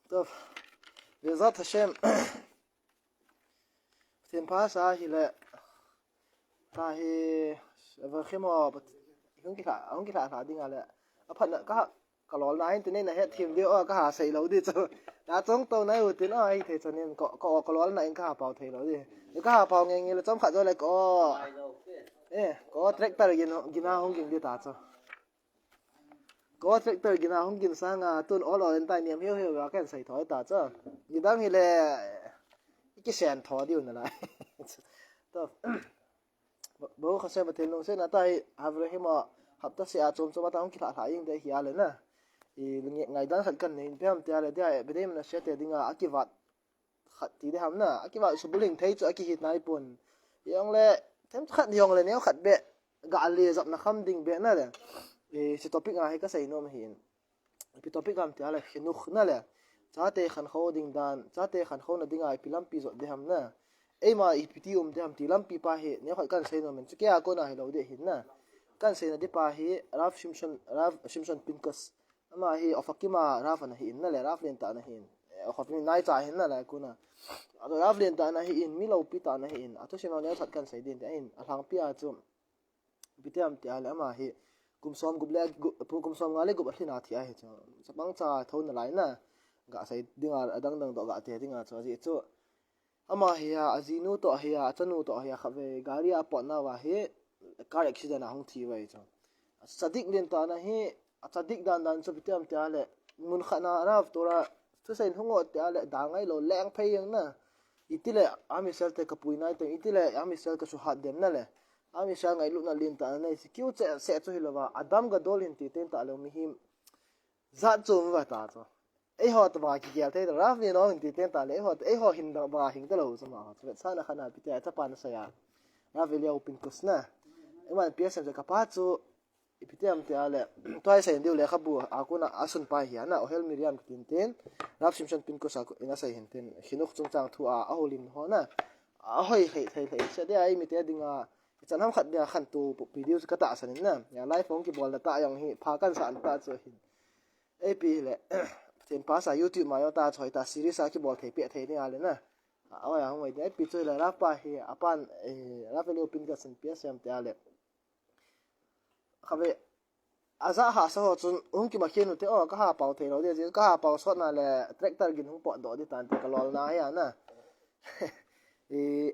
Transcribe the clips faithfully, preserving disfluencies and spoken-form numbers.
Tov. Bezat Hashem. Pathen pha sa hile. Tahi. Ava khimo. Hung kila, hung kila hla ding ale. Aphat na ka kalol na hin tuni na het thim di o ka ha sei lo di chu. Na chong to na u tin o ai thei chanin ko ko kalol na in ka ha pau thei lo di. Ka ha pau nge nge le chom khat jo le ko. Eh, ko tractor gin gina hung gin di ta chu. Ko tractor gina hung gin sanga tun ol ol en tai niam hiu hiu a kan sai thoi ta cha. Gidang hile kisen tho diu na lai. To. Bo kha se ba thil nung se na tai Avraham a hapta se a chom chom ta hung kila hla ing de hi ale na. I ngai dan khat kan nei pe ham te ale dia be dem na se te dinga akivat khat ti de ham na, akivat subuling thei chu akihit nai pun. Yong le, them khat yong le neo khat be, ga le zap na kham ding be na le. E, si topic a hi ka sei nom hin. Pi topic am ti ale, khinuk na le. Chate khan kho ding dan, chate khan kho na dinga ipi lampi zot de ham na. Eima ipi ti um de ham ti lampi pa hi, neo khat kan sei nom hin. Chu ke a ko na hi lo de hin na. Kan sei na di pa hi, Rav Shimshon, Rav Shimshon Pinkus. Ama hi Ofakim a Rav ana hi in na le, Rav lentah ana hi in. Eh, Ofakim nai cha hin na le kuna. Atu Rav lentah ana hi in, mi lopi tah ana hi in. Atu sima neo khat kan sei din te ahin. Alhangpi a chu. Ipi ti ham ti ale ama hi. Kum som gup le, gu-, kum som nga le gup a lhin a thi ahi chu. Chapang cha tho na lai na. Ga sei dinga, adang dang doh ga te dinga chu. Ajeh chu. Ama hi a, ajinu toh hi a, achanu toh hi a, khat ve gari a pot nauva hi, car accident a hung thi uve chu. Tzadik lentah ana hi, atzadik dan dan chu ipi ti ham ti ale, mun khat na Rav Torah, thusei hung ot ti ale, da ngai lo leng phei jeng na. Iti le, Am Yisrael te ka pui nai te, iti le, Am Yisrael ka suhat dem na le. Am Yisrael ngailutna lentah ana nei, si kiu che, se chu hi lo va, Adam Gadol hin ti ten ta le, mihem. Zat chu um va ta chu. Eiho ta ba kigel thei ta, Rav ni no hin ti ten ta le, eiho, eiho hin da ba hing ta lo chu ma. Chu sa na khana ipi ti a, chapa na sa ya. Rav Eliyahu Pinkus na. Eman P S M cha ka pa chu, ipi ti ham ti ale. Tua i sei diu le kha bu, a kuna a sun pa hi ana, Ohel Miriam tin tin. Rav Shimshon Pinkus a ku-, ina sei hin tin. Khinuk chungchang thu a, a holim ho na. A hoi hei, hei, hei. Se de ai mi te dinga. Chan ham khat dia khan tu pu-, video chu ka ta san in na. Ya live hung kibol na ta jong hi, pha kan sa an ta chu hin. Ei pi le, Pathen pha sa YouTube ma yo ta choi ta series a kibol thei pe thei ni a le na. A, oi, a hung oi de, ei pi chu le Rav pa hi, apan, eh, Rav Eliyahu Pinkus in P S M te a le. Kha ve, aja ha sa ho chun, hung kima khin u te, o, ka ha pau thei lo de, ka ha pau sot na le, tractor gin hung pot doh di tan te ka lol na hi a na. I,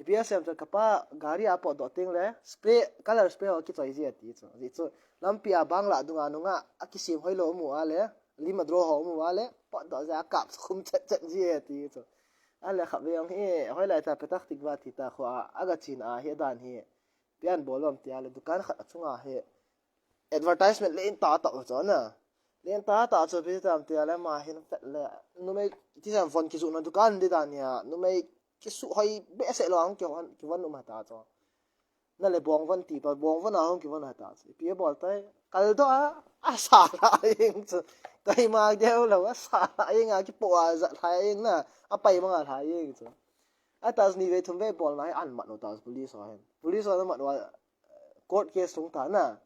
I P S M chu ka pa gari a pot doh ting le, spray, color spray ho kichoi ji ati chu. Ji chu, lampi a bang la dunga nunga, a kisim hoi lo mu a le, lim a draw ho mu a le, pot doh ja kap khum chet chet ji ati chu. A le kha ve ong hi, hoi lai ta Petah Tikva ti ta kho a, a ga chin a hi dan hi. Pian bol lom ti a le, dukan khat a chunga hi. Advertisement le in ta ta chu na. Le in ta ta chu pi tam ti a le ma hin vet le. Numei ti sam von ki zu na dukan di dan ya. Numei ki su hoi be se lo ang ki von ki von um ha ta chu. Na le bong von ti pa bong von a hong ki von ha ta chu. Pi bol tai. Kal do a. A sa la ing chu. Kai ma de lo a sa la ing a ki po a za la ing na. A pai ma la ing chu. A ta ni ve thum ve bol na an ma no ta police ho hin. Police ho na ma no court case sung ta na.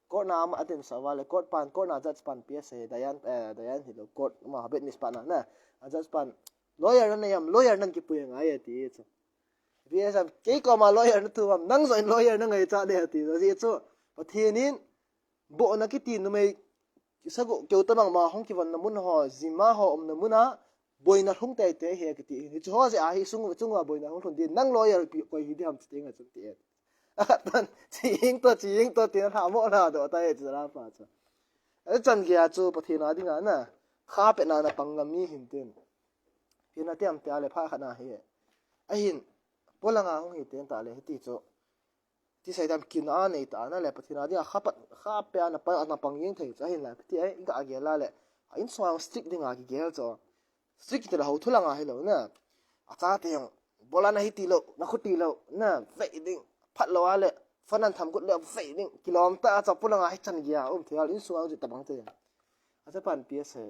Court na ama atin sa vale, court pan, court na judge pan P S A, Dayan, eh, Dayan hi lo, court ma habet nis pan na, na. A judge pan, lawyer na yam, lawyer nan ki puya ngai ati chu. P S A, kei ko ma lawyer na tu mam, nang zo in lawyer na ngai cha de ati, ati chu. Pathen in, bo na kiti numei, sagu, keu ta mang ma hong ki von na mun ho, zima ho, om na mun a, boina lhung tei tei he kiti. Hi chu ho je a hi sung, chung a boina hung lhun di, nang lawyer pi, koi hi di ham ti ngai chu ti. Atan, ching to, ching to, tin a mo na do ta e chu la pa chu. A chan gei a chu Pathen a dinga na, kha pe na na pang ngam mi hin tin. Hin a tiam te a le pha kha na hi. A hin, polanga hung hi ten ta le hi ti chu. Ti sai dam kin a nei ta na le Pathen a dinga kha pat, kha pe a na pa, na pang yeng thei chu. A hin la, ti ai, ga gel la le. A in so strict dinga ki gel chu. Strict te la ho thu langa hi lo na. A cha te jong, bola na hi ti lo, na khu ti lo, na vei ding, phat lo a le, phone an tham gut le, vei ding, kilom ta a cha polanga hi chan gei a, um thei a, in sung a jit ta bang te. A cha pan P S A,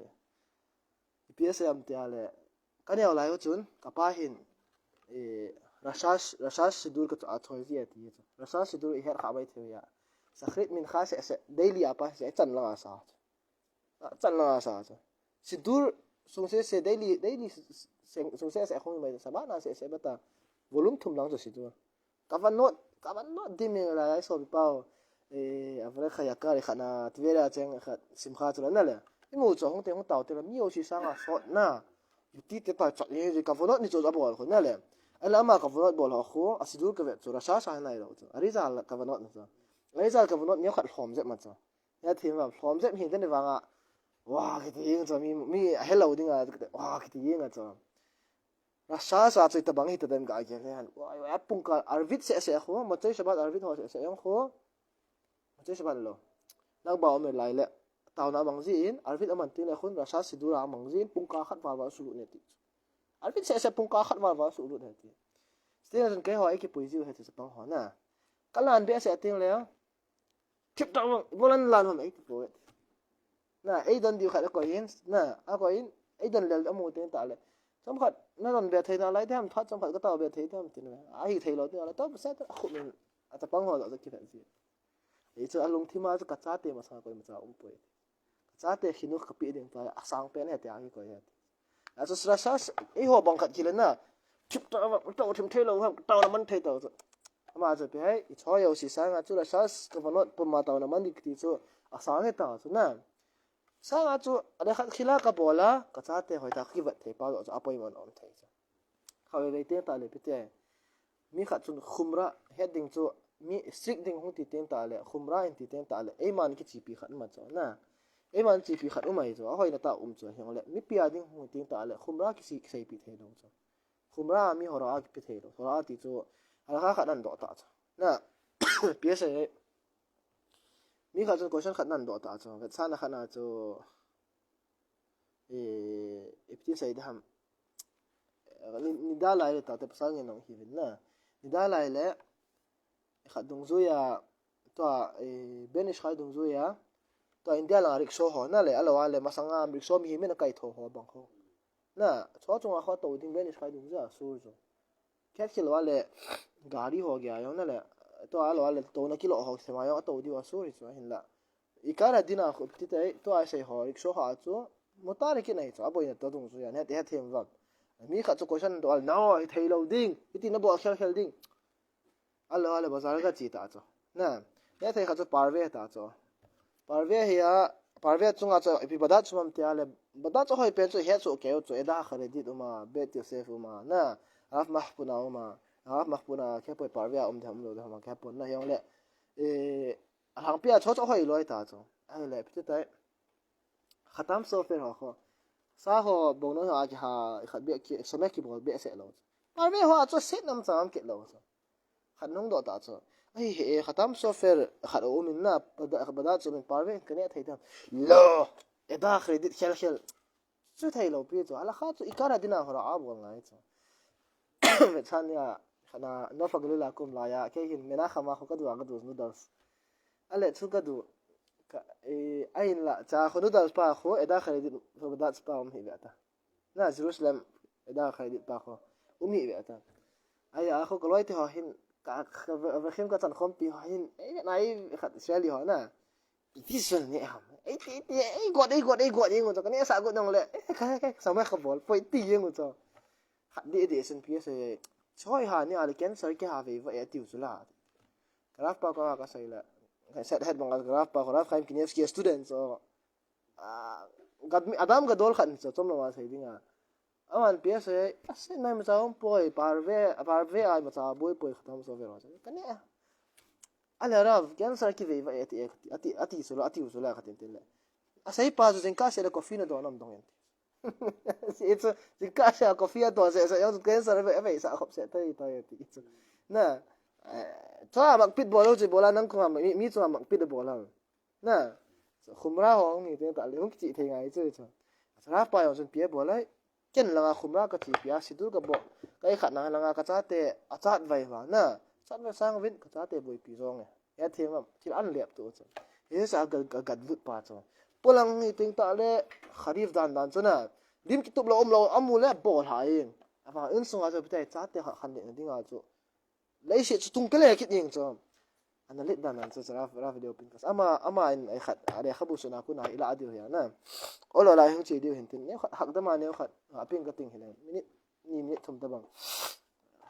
P S A am te a le, ka neo lai u chun, ka pa hin, eh, Rosh Hash, Rosh Hash Sidur ka chu a choi ji a ti chu. Rosh Hash Sidur i het kha mai thei a. Shachrit, mincha seh seh, daily a pa seh, chan langa sa. Chan langa sa. Siddur sung seh seh, daily, daily sung seh seh, khong mai, Shabbat na seh seh, bata. Volume thum lang chu siddur. Kavanot, kavanot dimin la, ai so pau. Eh, Avrecha Yakar khat na, Tveria cheng khat, Simcha chu la na le. Imu chu hung te hung tao te la, mi o si sanga sot na. Yuti te pa chat ni, kavanot ni chu abol khu na le. Ala ama kavanot bol ho khu, a siddur kavet chu, Rosh Hashanah nai lo chu. Arizal kavanot na chu. Arizal kavanot ni khat lhom jep ma chu. Ya thim va, lhom jep hi te ni vanga. Wa, kiti ying chu, mi, mi a hello ding a, wa, kiti ying a chu. Rosh Hashanah chu itabang hi ta dem ka gen le han. Wa, wa, pungkal Arvit seh seh khu, Motzei Shabbat Arvit ho seh seh jong khu. Motzei Shabbat lo. Nakba um lai le. Taona mang jin, Arvit aman tin le khun, Rosh Hashanah siddur a mang jin, pungkal khat val val sulut ne ti. Arvit seh seh pungkal khat val val sulut ne ti. Sting jun kei ho ei kipui jiu he ti chapang ho na. Kalan be seh ting le. Thip ta bang, bolan lan hom ei ti po. Na, ei don diu khat a koi in, na, a koi in, ei don lel amu teng ta le. Chom khat, na don be thei na lai te ham, that chom khat ka tao be thei te ham tin le. A hi thei lo te le, to pa sa ta khu min, a ta pang ho lo ta ki phet ji. Ei chu a lungthim a chu ka chate masa koi masa um poi. Ka chate khinu ka pi ding pa, a sang pen he te a ki koi he. A chu Rosh Hashanah, ei ho bang khat kile na. Thip ta bang, to thim thei lo ham, to na man thei to. Ama chu pi hai, i choi yo si sanga chu Rosh Hashanah kavanot puma taona man dik ti chu a sang he ta chu na. Sanga chu, a le khat khila ka bola, ka chate hoi ta ki vat thei pa chu a poi man om thei chu. Kha ve ve te ta le pi te. Mi khat chun khumra, het ding chu, mi strict ding hung ti teng ta le, khumra in ti teng ta le, eiman kichipi khat ma chu na. Eiman chipi khat um ai chu, a hoina ta um chu, hiang le, mi pia ding hung teng ta le, khumra kisi kisei pi thei lo chu. Khumra mi hora a kipi thei lo, hora a ti chu, halakha khat nan do ta chu. Na, P S A, mi khat chun question khat nan do ta chu, vetsahna khat na chu, eh, ipti sei de ham. Ni, ni da lai le ta te pasal nge nong hi vin na. Ni da lai le, khat dungjuia, tua, eh, Ben Ish Chai dungjuia, tua India langa rickshaw ho na le, alo a le, masanga rickshaw mi hi mena kai tho ho bang ho. Na, chua chunga ho to ding Ben Ish Chai dungjuia, sur jo. Khet khil a le, gari ho gya jong na le, tua alo a le, to na kilo ho, sema jong, to diu a sur hi chu, hin la. Ikara dina khu ti te, tua sei ho, rickshaw ha chu, mutar ki nai chu, a boina to dungjuia, het, het hem vang. Mi khat chu question to al, nao, hi thei lo ding, hi ti na bo khel khel ding. Alo, alo, bazar ka chi ta chu. Na, he thei kha chu parve ta chu. Parve hi a, parve chunga chu, ipi badat chu mam tia le, badat chu hoi pen chu he chu keu chu, Eda Hacharedit uma, Bet Yosef uma, na, Rav Mahpuna uma, Rav Mahpuna khe poi parve a um de um lo de uma khe pon na hiang le. E, a hang pia chu chu hoi loi ta chu. Ai le, pi tai. Khatam Sofer ho kho. Sa ho, bong no ha ki ha, khat be ki, so me ki bol be se lo. Parve ho chu sit nam cham ke lo chu. Khat nung do ta chu. Ai he, Khatam Sofer khat o min na, bada, bada chu min parve ka ne thei dam. Lo, Eda Hacharedit khel khel. Chu thei lo pi chu. Ala kha chu ikara dina hora a bol ngai chu. Ve chan ya, khana no fa gulila kum la ya, ke hin mena khama kho ka du a ka du noodles. Ale chu ka du. Ka, eh, ain la, cha kho noodles pa kho, Eda Hacharedit, kho bada pa um hi ve ta. Na Jerusalem, Eda Hacharedit pa kho. Um hi ve ta. Ai a kho ka loi te ho hin, ka, ka, ka, ka, ka, ka chan khom pi ho hin, eh, nai khat Israeli ho na. Iti sun ni ham. Iti, iti, ei got, ei got, ei got, ei got, ka ne sa got nong le. Eh, ka, ka, sa mai kha bol, poi ti yeng got. Khat di, di sun P S A. Choi ha ni ali cancer ke ha ve va e tiu chu la. Ka Rav pa ka, ka sai la. Ka set het bang ka Rav pa, ka Rav Chaim Kanievsky student so. Ah, gad mi, Adam Gadol khat ni so, chom lo ma sai ding a. Aman P S A, ase nai ma cha um poi, parve, parve ai ma cha boi poi Khatam Sofer ho. Ka ne. Ale Rav, cancer ki ve va e ti e, ati, ati su la, ati su la ka tin tin le. Asei pa chu jingkah seh le coffee na don am dong en. Si chu, jingkah seh coffee a don seh seh, jong cancer ve, ve sa khop seh tai tai ti chu. Na, eh, chua makpit bol lo chu bol a nang kong a mi, mi chunga makpit bol a. Na, khumra ho hung hi teng ta le hung kichi thei ngai chu chu. Rav pa jong chun pia bol lai. Ken langa khumra ka chi pia, siddur ka bol. Ka i khat na langa ka chate, a chat vai va na. Chat vai sang vin ka chate boipi jong e. Ya thim am, thil an lep tu chu. He sa ka, ka gat lut pa chu. Polang hi teng ta le, Kharif dan dan chu na. Lim kitup lo um lo, amu le bol ha in. Apa in sunga chu pitai chate kha khan le ding a chu. Leiset chu tung kele kit ding chu. Ana let dan dan chu Rav, Rav video pin kas. Ama, ama in ai khat, a lekhabu suna kuna ila diu hi na. Olo lai hung chi diu hin tin. Neo khat, hakdama neo khat, a pin ka ting hi le. Minute, ni minute thum ta bang.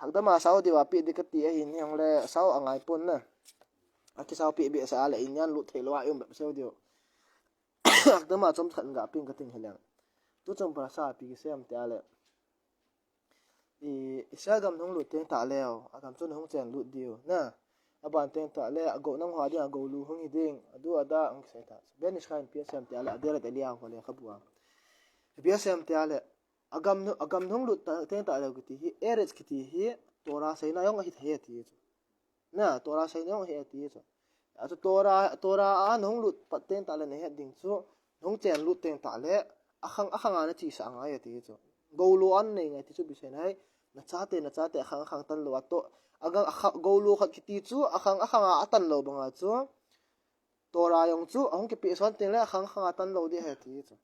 Hakdama sao diu a pi di ka ti a hin hong le sao a ngai pon na. A ki sao pi bi sa le in yan lut thei lo a um bep sao diu. Hakdama chom khat ga pin ka ting hi le. Tu chom pa sa pi ki sem te a le. I, Israel gam nahung lut teng tah leh, a gam chu nahung chen lut diu. Na, a ban teng tah leh, a go nang hua ding, a go lu hung hi ding, a du a da, hung kisei ta. Ben Israel P S M te a leh, a Deret Eliyahu le kha bua. P S M te a leh, a gam, a gam nahung lut ta, teng tah leh kiti hi, Eretz kiti hi, Torah seina jong ahi thei ti chu. Na, Torah seina jong ahi ti chu. A chu Torah, Torah a nahung lut pat teng tah leh na het ding chu, nahung chen lut teng tah leh, a khang, a khang a na chi sa ngai ti chu. Go lu an nei ngai ti chu bi sen hai, na chate, na chate, a khang, a khang tan lo a to. A gang, a khang, go lu khat kiti chu, a khang, a khang a tan lo banga chu. Torah jong chu, a hung kipi son teng leh, a khang, a khang a tan lo di he ti chu.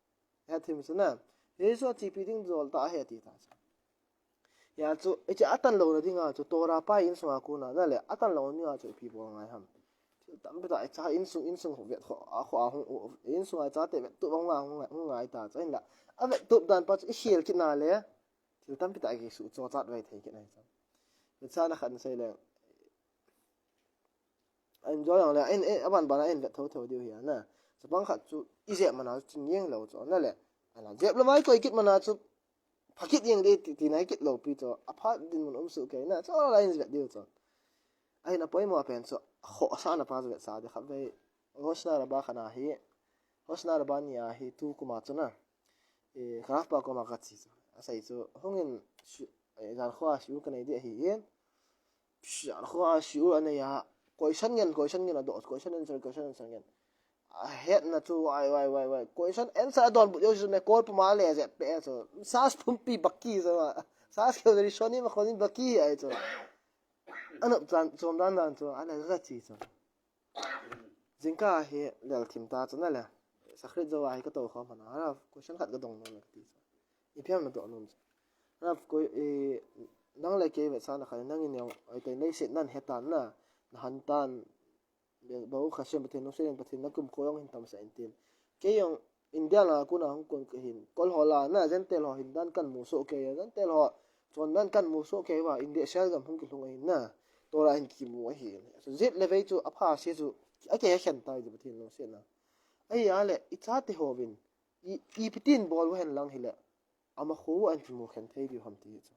He thim chu na. He chu a chi pi ding jol ta he ti ta chu. Ya chu, ichi a tan lo na dinga chu, Torah pa insunga kuna, na le, a tan lo na dinga chu, ipi bol ngai ham. Thil tampi ta, icha insung, insung ho vet ho, a ho a hung, u, insunga chate vet tu bang ma hung, hung ngai ta, chu in la. A vet tu dan pa chu, i hiel kit na le, thil tampi ta, ki su, cho chat vai thei kit na chu. Vet sa na khan sei le. A enjoy ang le, a in, eh, a ban ban a in vet tho tho diu hi a na. Chapang khat chu, i jep mana chu, chin yeng lo chu, na le. A na, jep lo mai koi kit mana chu, phakit yeng di ti, ti nai kit lo pi chu, a phat din mun um su kei na, chu la in vet diu chu. A hin a poimo a pen chu, a kho sa na pa chu vet sa di khat vei. Hoshana Rabbah khan a hi, Hoshana Rabbah ni a hi, tu kuma chu na. E, ka Rav pa koma ka chi chu. A sei chu, hung in, shi, e, zan kho a shiur ka nei di a hi in. Zan kho a shiur a nei a, question ngen, question ngen a do, question answer, question answer ngen. A het na chu, wai, wai, wai, wai. Question answer a don but yo chu me kol puma le je pe chu. Sas pumpi baki chu. Sas ke ri shoni ma khoni baki ai chu. Ano plan, chom dan dan chu, ana ka chi chu. Jingkah hi lel thim ta chu na le. Shachrit jou a hi ka tou khom hana. Rav, question khat ka dong nom le ka ti chu. Ipi ham na dong nom chu. Rav, koi, i, nang le kei vet sa na khan, nang in jong, ai te nei sit nan he tan na, na han tan, Baruch Hashem, Pathen lungset in, Pathen na kum ko jong hin tam sa in tin. Kei jong India la kuna hung kon ka hin. Kol ho la na, Gentile ho hin dan kan mu so kei, Gentile ho chon dan kan mu so kei va, India Israel gam hung kilhung ahin na. Torah hin kimu ahin. So, zet le vei chu, a pha se chu, a ke khen tai chu Pathen lungset na. Ai a le, i chate ho vin, i, i pitin bol u hen lang hi le, ama khu an kimu khen thei diu ham ti chu.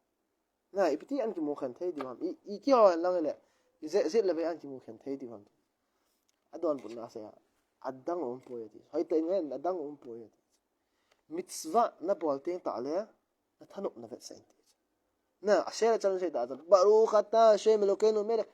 Na, i piti an kimu khen thei diu ham. I, i ki ho hen lang hi le, i zet, zet le vei an kimu khen thei diu ham. A don bun na se a, a dang um poi ti. Hoi te ngen, a dang um poi ti. Mitzvah na bol teng tah le, na thanop na vet sa in ti. Na, a se le chan se ta, Baruch ata Hashem Elokeinu melech.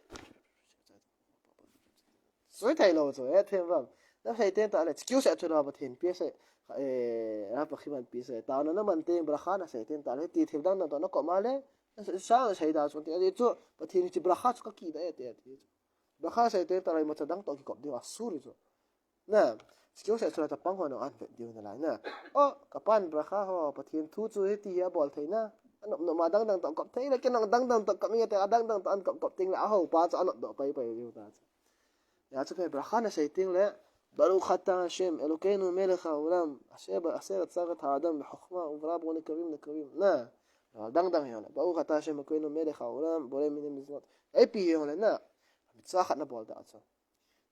Soi thei lo chu, eh, them vam. Na sei teng tah le, kiu se chu na Pathen, pi se, eh, na pa khiman pi se. Ta na na man teng, bracha na sei teng tah le, ti thil dang dang to na ko ma le, na sa sei da chu, ti chu, Pathen chi bracha chu ka ki da, eh, ti, ti. Bracha sei teng tah le, ma cha dang to ki kop di, a suri chu. Na, skill set sura chapang ho no an vet diu na lai na. O, ka pan bracha ho, Pathen thu chu hiti hi a bol thei na. Anop nop ma dang dang to kop thei na, ken dang dang to kop nge te, a dang dang to an kop kop ting le, a ho pa chu anop do pai pai diu ta chu. Ya chu phe bracha na sei ting le, Baruch ata Hashem, Elokeinu melech haolam, asher ba, asher atzar et ha'adam bechokma, uvarah bo nekavim nekavim, na. Dang dang hi le, Baruch ata Hashem, Elokeinu melech haolam, boreh minim mizmot. Ei pi hi le na. Mitzvah khat na bol ta chu.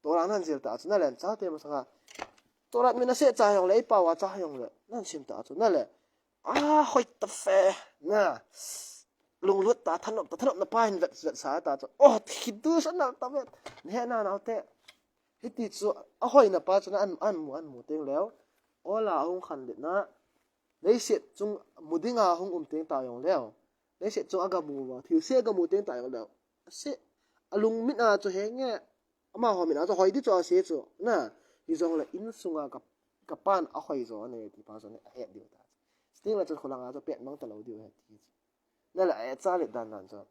Torah nan zil ta chu, na le, chate masanga. Torah min a se cha jong le, i pao a cha jong le, nan sim ta chu, na le. A, hoi ta fe, na. Lunglut ta, thanop ta, thanop na pa hin vet, vet sa ta chu. Oh, kiddush anal ta vet. Ne na nau te. Hiti chu, a hoi na pa chu na an, an mu, an mu teng leo. Ola hung khan le na. Leiset chung mu ding a hung um teng ta jong leo. Leiset chung a ga mu va, thil se ga mu teng ta jong leo. A se, a lung mit a chu he nge, ama ho min a chu hoi di chu a se chu. Na, hi jong le insunga ka, ka pan a hoi jo ne ti pa chu ne a het diu ta. Sting la chu khulang a chu pet mang ta lo diu he ti chu. Na le a cha le dan dan chu.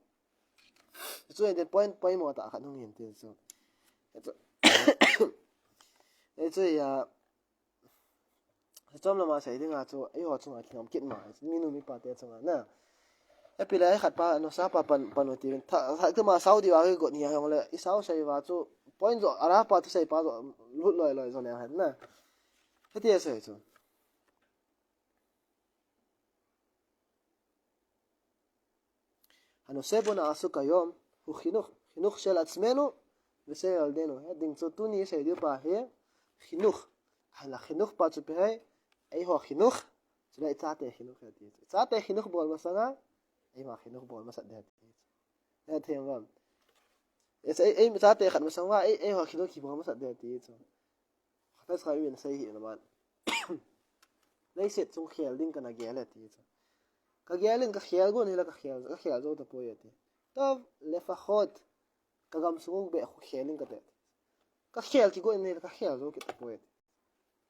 Chu in point, point mo ta khat hung hin ti chu. Chu. Chu ya, Chom lama sei dinga chu, eiho chunga kingam kit ma, minu mipa te chunga na. Pi le khat pa, no sa pa pan, pan u ti. Tha, tha, tu ma sau di wa ki got ni a yong le. I sau sei wa chu. Point zo, ara pa tu sei pa zo. Lut loi loi zo le hen na. Heti a sei chu. הנושא בו נעסוק היום הוא חינוך, חינוך של עצמנו ושל ילדינו. He ding chu tuni sei diu pa hi חינוך. Hala חינוך pa chu pi hai, eiho חינוך, chule i chate חינוך he ti. I chate חינוך bol masanga, eima חינוך bol masat de ti. He them vam. Ei, ei, ei chate khat masanga, ei, eiho חינוך kibol masat de ti chu. Hafez Khaim in asei hi naman. Leiset chung khel ding kana gel e ti chu. Ka gel in ka khel gon hila ka khel, ka khel zo tapoi e ti. Tov, לפחות, ka gamsung u beh khu khel in kate. Ka khel kigon hila ka khel zo kit tapoi e ti.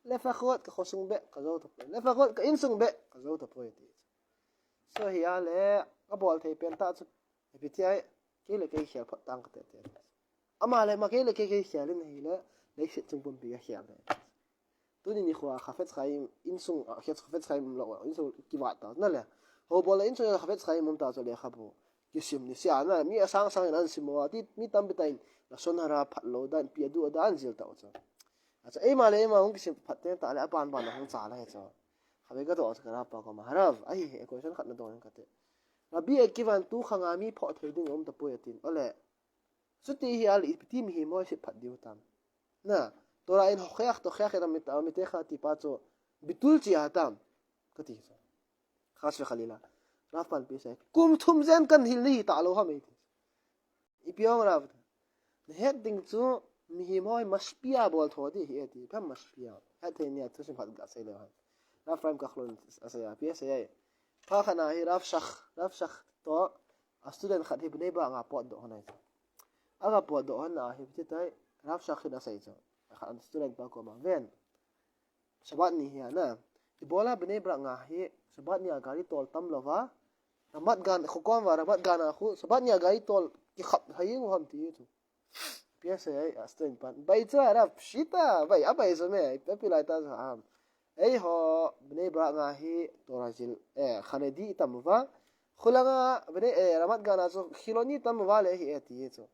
לפחות, ka khosung beh ka zo tapoi. לפחות, ka insung beh ka zo tapoi e ti. So hi a le, ka bol thei pen ta chu. Ipi ti ai, kei le kei khel phot tang kate te. Ama le ama kei le kei kei khel in hile, leiset chung pumpi ka khel te. Tuni nikho a Hafez Khaim, insung, a, Hafez, Hafez Khaim lo, insung kivat ta, na le. Hobol le insung Hafez Khaim um ta chu lekhabu. Kisim ni sia na, mi asang sang in an sim uva, ti, mi tampi ta in, lashon hara phat lou dan, pi adu dan zil ta u chu. Acha, eima le eima hung kisim phat te ta le, aban ban hung cha la he chu. Khabe ka do chu ka Rav pa koma, Rav, ahi, equation khat na do kate. Rabbi Akiva in tu khanga mi phoh thei ding um tapoi atin. Ole. Chuti hi a le ipi ti mihem ho i sep phat diu tam. Na, Torah in hokheak, tokheak in amit, amit e kha ti pa chu bitul chi a tam. Kati chu. Khas ve khalila. Rav pan pi sai. Kum thum jen kan hil ni ta lo ham e ti. Ipi ong Rav. Na het ding chu mihem ho mashpia bol tho di hi e ti. Pha mashpia. Het thei ni a thusim khat ga sei le han. Rav Ephraim Kahlon asei a, pi asei a. Pha khana hi Rav Shach, Rav Shach to a student khat hi Bnei Brak a potdoh hon ai. Aga potdoh hon a hi ti tai Rav Shach hin asei chu. Khat student pa koma ven. Shabbat ni hi a na. Ibola Bnei Brak nga hi Shabbat ni a gari tol tam lova. Ramat Gan, khu kon va Ramat Gan a khu Shabbat ni a gari tol kikhap hai u ham ti chu. Pi asei a, a student pan. Bai cha Rav, pshita, bai, a bai zo me, ipi lai ta zo ham. Eiho Bnei Brak nga hi Torah zil, eh, Haredi i tam uva. Khulanga Bnei, eh, Ramat Gan a chu Khiloni tam uva le hi e ti chu.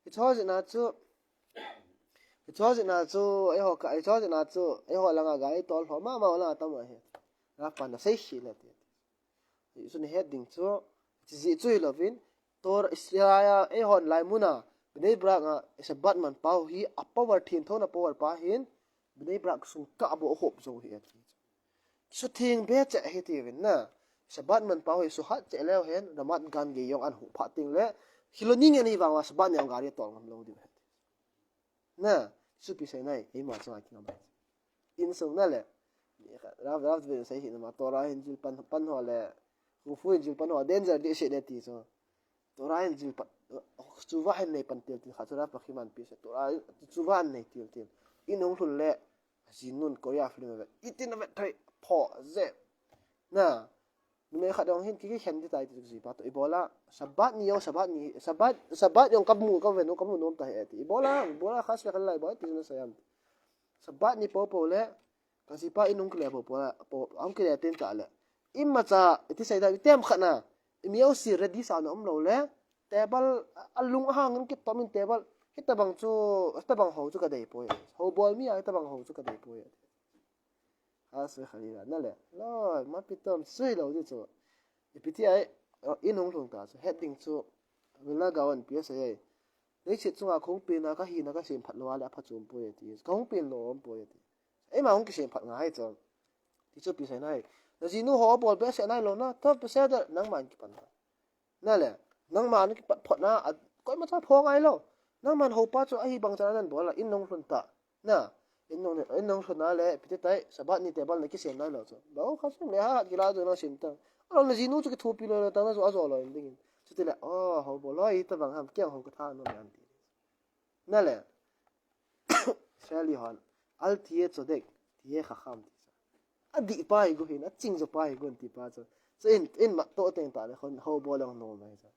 Hicho jeh a chu, hicho jeh a chu, eiho ka, hicho jeh a chu, eiho langa gari tol lho mama u langa tam uva hi. Rav pan asei hi le ti. Hichu na het ding chu, hiche jeh chu hi lovin, Torah Israel, eihon lai mun a, Bnei Brak a, Shabbat man pa u hi, a power thiangthona power pa hin, Bnei Brak sung kah bou hop jou hi ati. Sutheng be cheh hi tiuvin na, Shabbat man pa u hi suhat cheh leu hen, Ramat Gan gei jong an huh phat teng le, Khiloni ngen hi vang uva Shabbat ni a gari tol ngam lou diu hen. Na, chu pi sei nai, eima chunga kingam. Insung na le. Rav, Rav ve sei hi nama Torah hin zil pan, pan ho le. Kung fu hin zil pan ho, danger di sei ne ti chu. Torah hin zil pan, chu va hin nei pan til ti kha chu Rav pa kiman pi sei. Torah chu va hin nei til til. In hung lhun le. Jinun Korea film ve. Itin ve thei pho ze. Na. Numei khat jong hin ki, kikhen di tai ti ji pa to. Ibola, Shabbat ni jong, Shabbat ni, Shabbat, Shabbat jong kamu, kamu nom, kamu nom ta he ti. Ibola, ibola khas le khan lai bo, ti na sayam. Shabbat ni popo le, ka jipa in hung kile popo le, po, hung kile tin ta le. Imacha, iti sei da, item khat na. Imi o si ready sa na um lou le. Table, alung ahang in kitom in table. Hitabang chu, hitabang ho chu ka dei poi. Ho bol mi a, hitabang ho chu ka dei poi. Khas ve khalila, na le. Loi, ma pitom, sui lou di chu. Ipi ti ai, in hung lhung ta chu. Het ding chu, Vilna Gaon pi asei ai. Leiset chunga ka hung pen a ka hina ka sem phat lou a le a pha chom poi ti. Ka hung pen lou um poi ti. Eima hung kisem phat ngai chu. Ti chu pi sei nai. Na jinu ho bol be se nai lou na, ta pe se da nangman kipan ta. Na le, nangman kipat phot na, a, koimacha pho ngai lou. Nangman ho pa chu ahi bang chan nan bol a, in nung lhun ta. Na, in nung, in nung lhun na le, ipi ti tai, Shabbat ni table na kisem nai lou chu. Ba, o, kha sem le ha, kila chu na sem ta. Alo na jinu chu kithopi lou le ta na chu ajo lou in ding in. Chuti le, o, ho bol loi ta bang ham, kiang ho ka tha no man ti. Na le. Israeli hon. Al tiye tzodek, tiye chacham ti sa. Adih pa hi gu hin, aching jo pa hi gun ti pa chu. Chu in, in mat to teng ta le khon ho bol ang nom mai chu.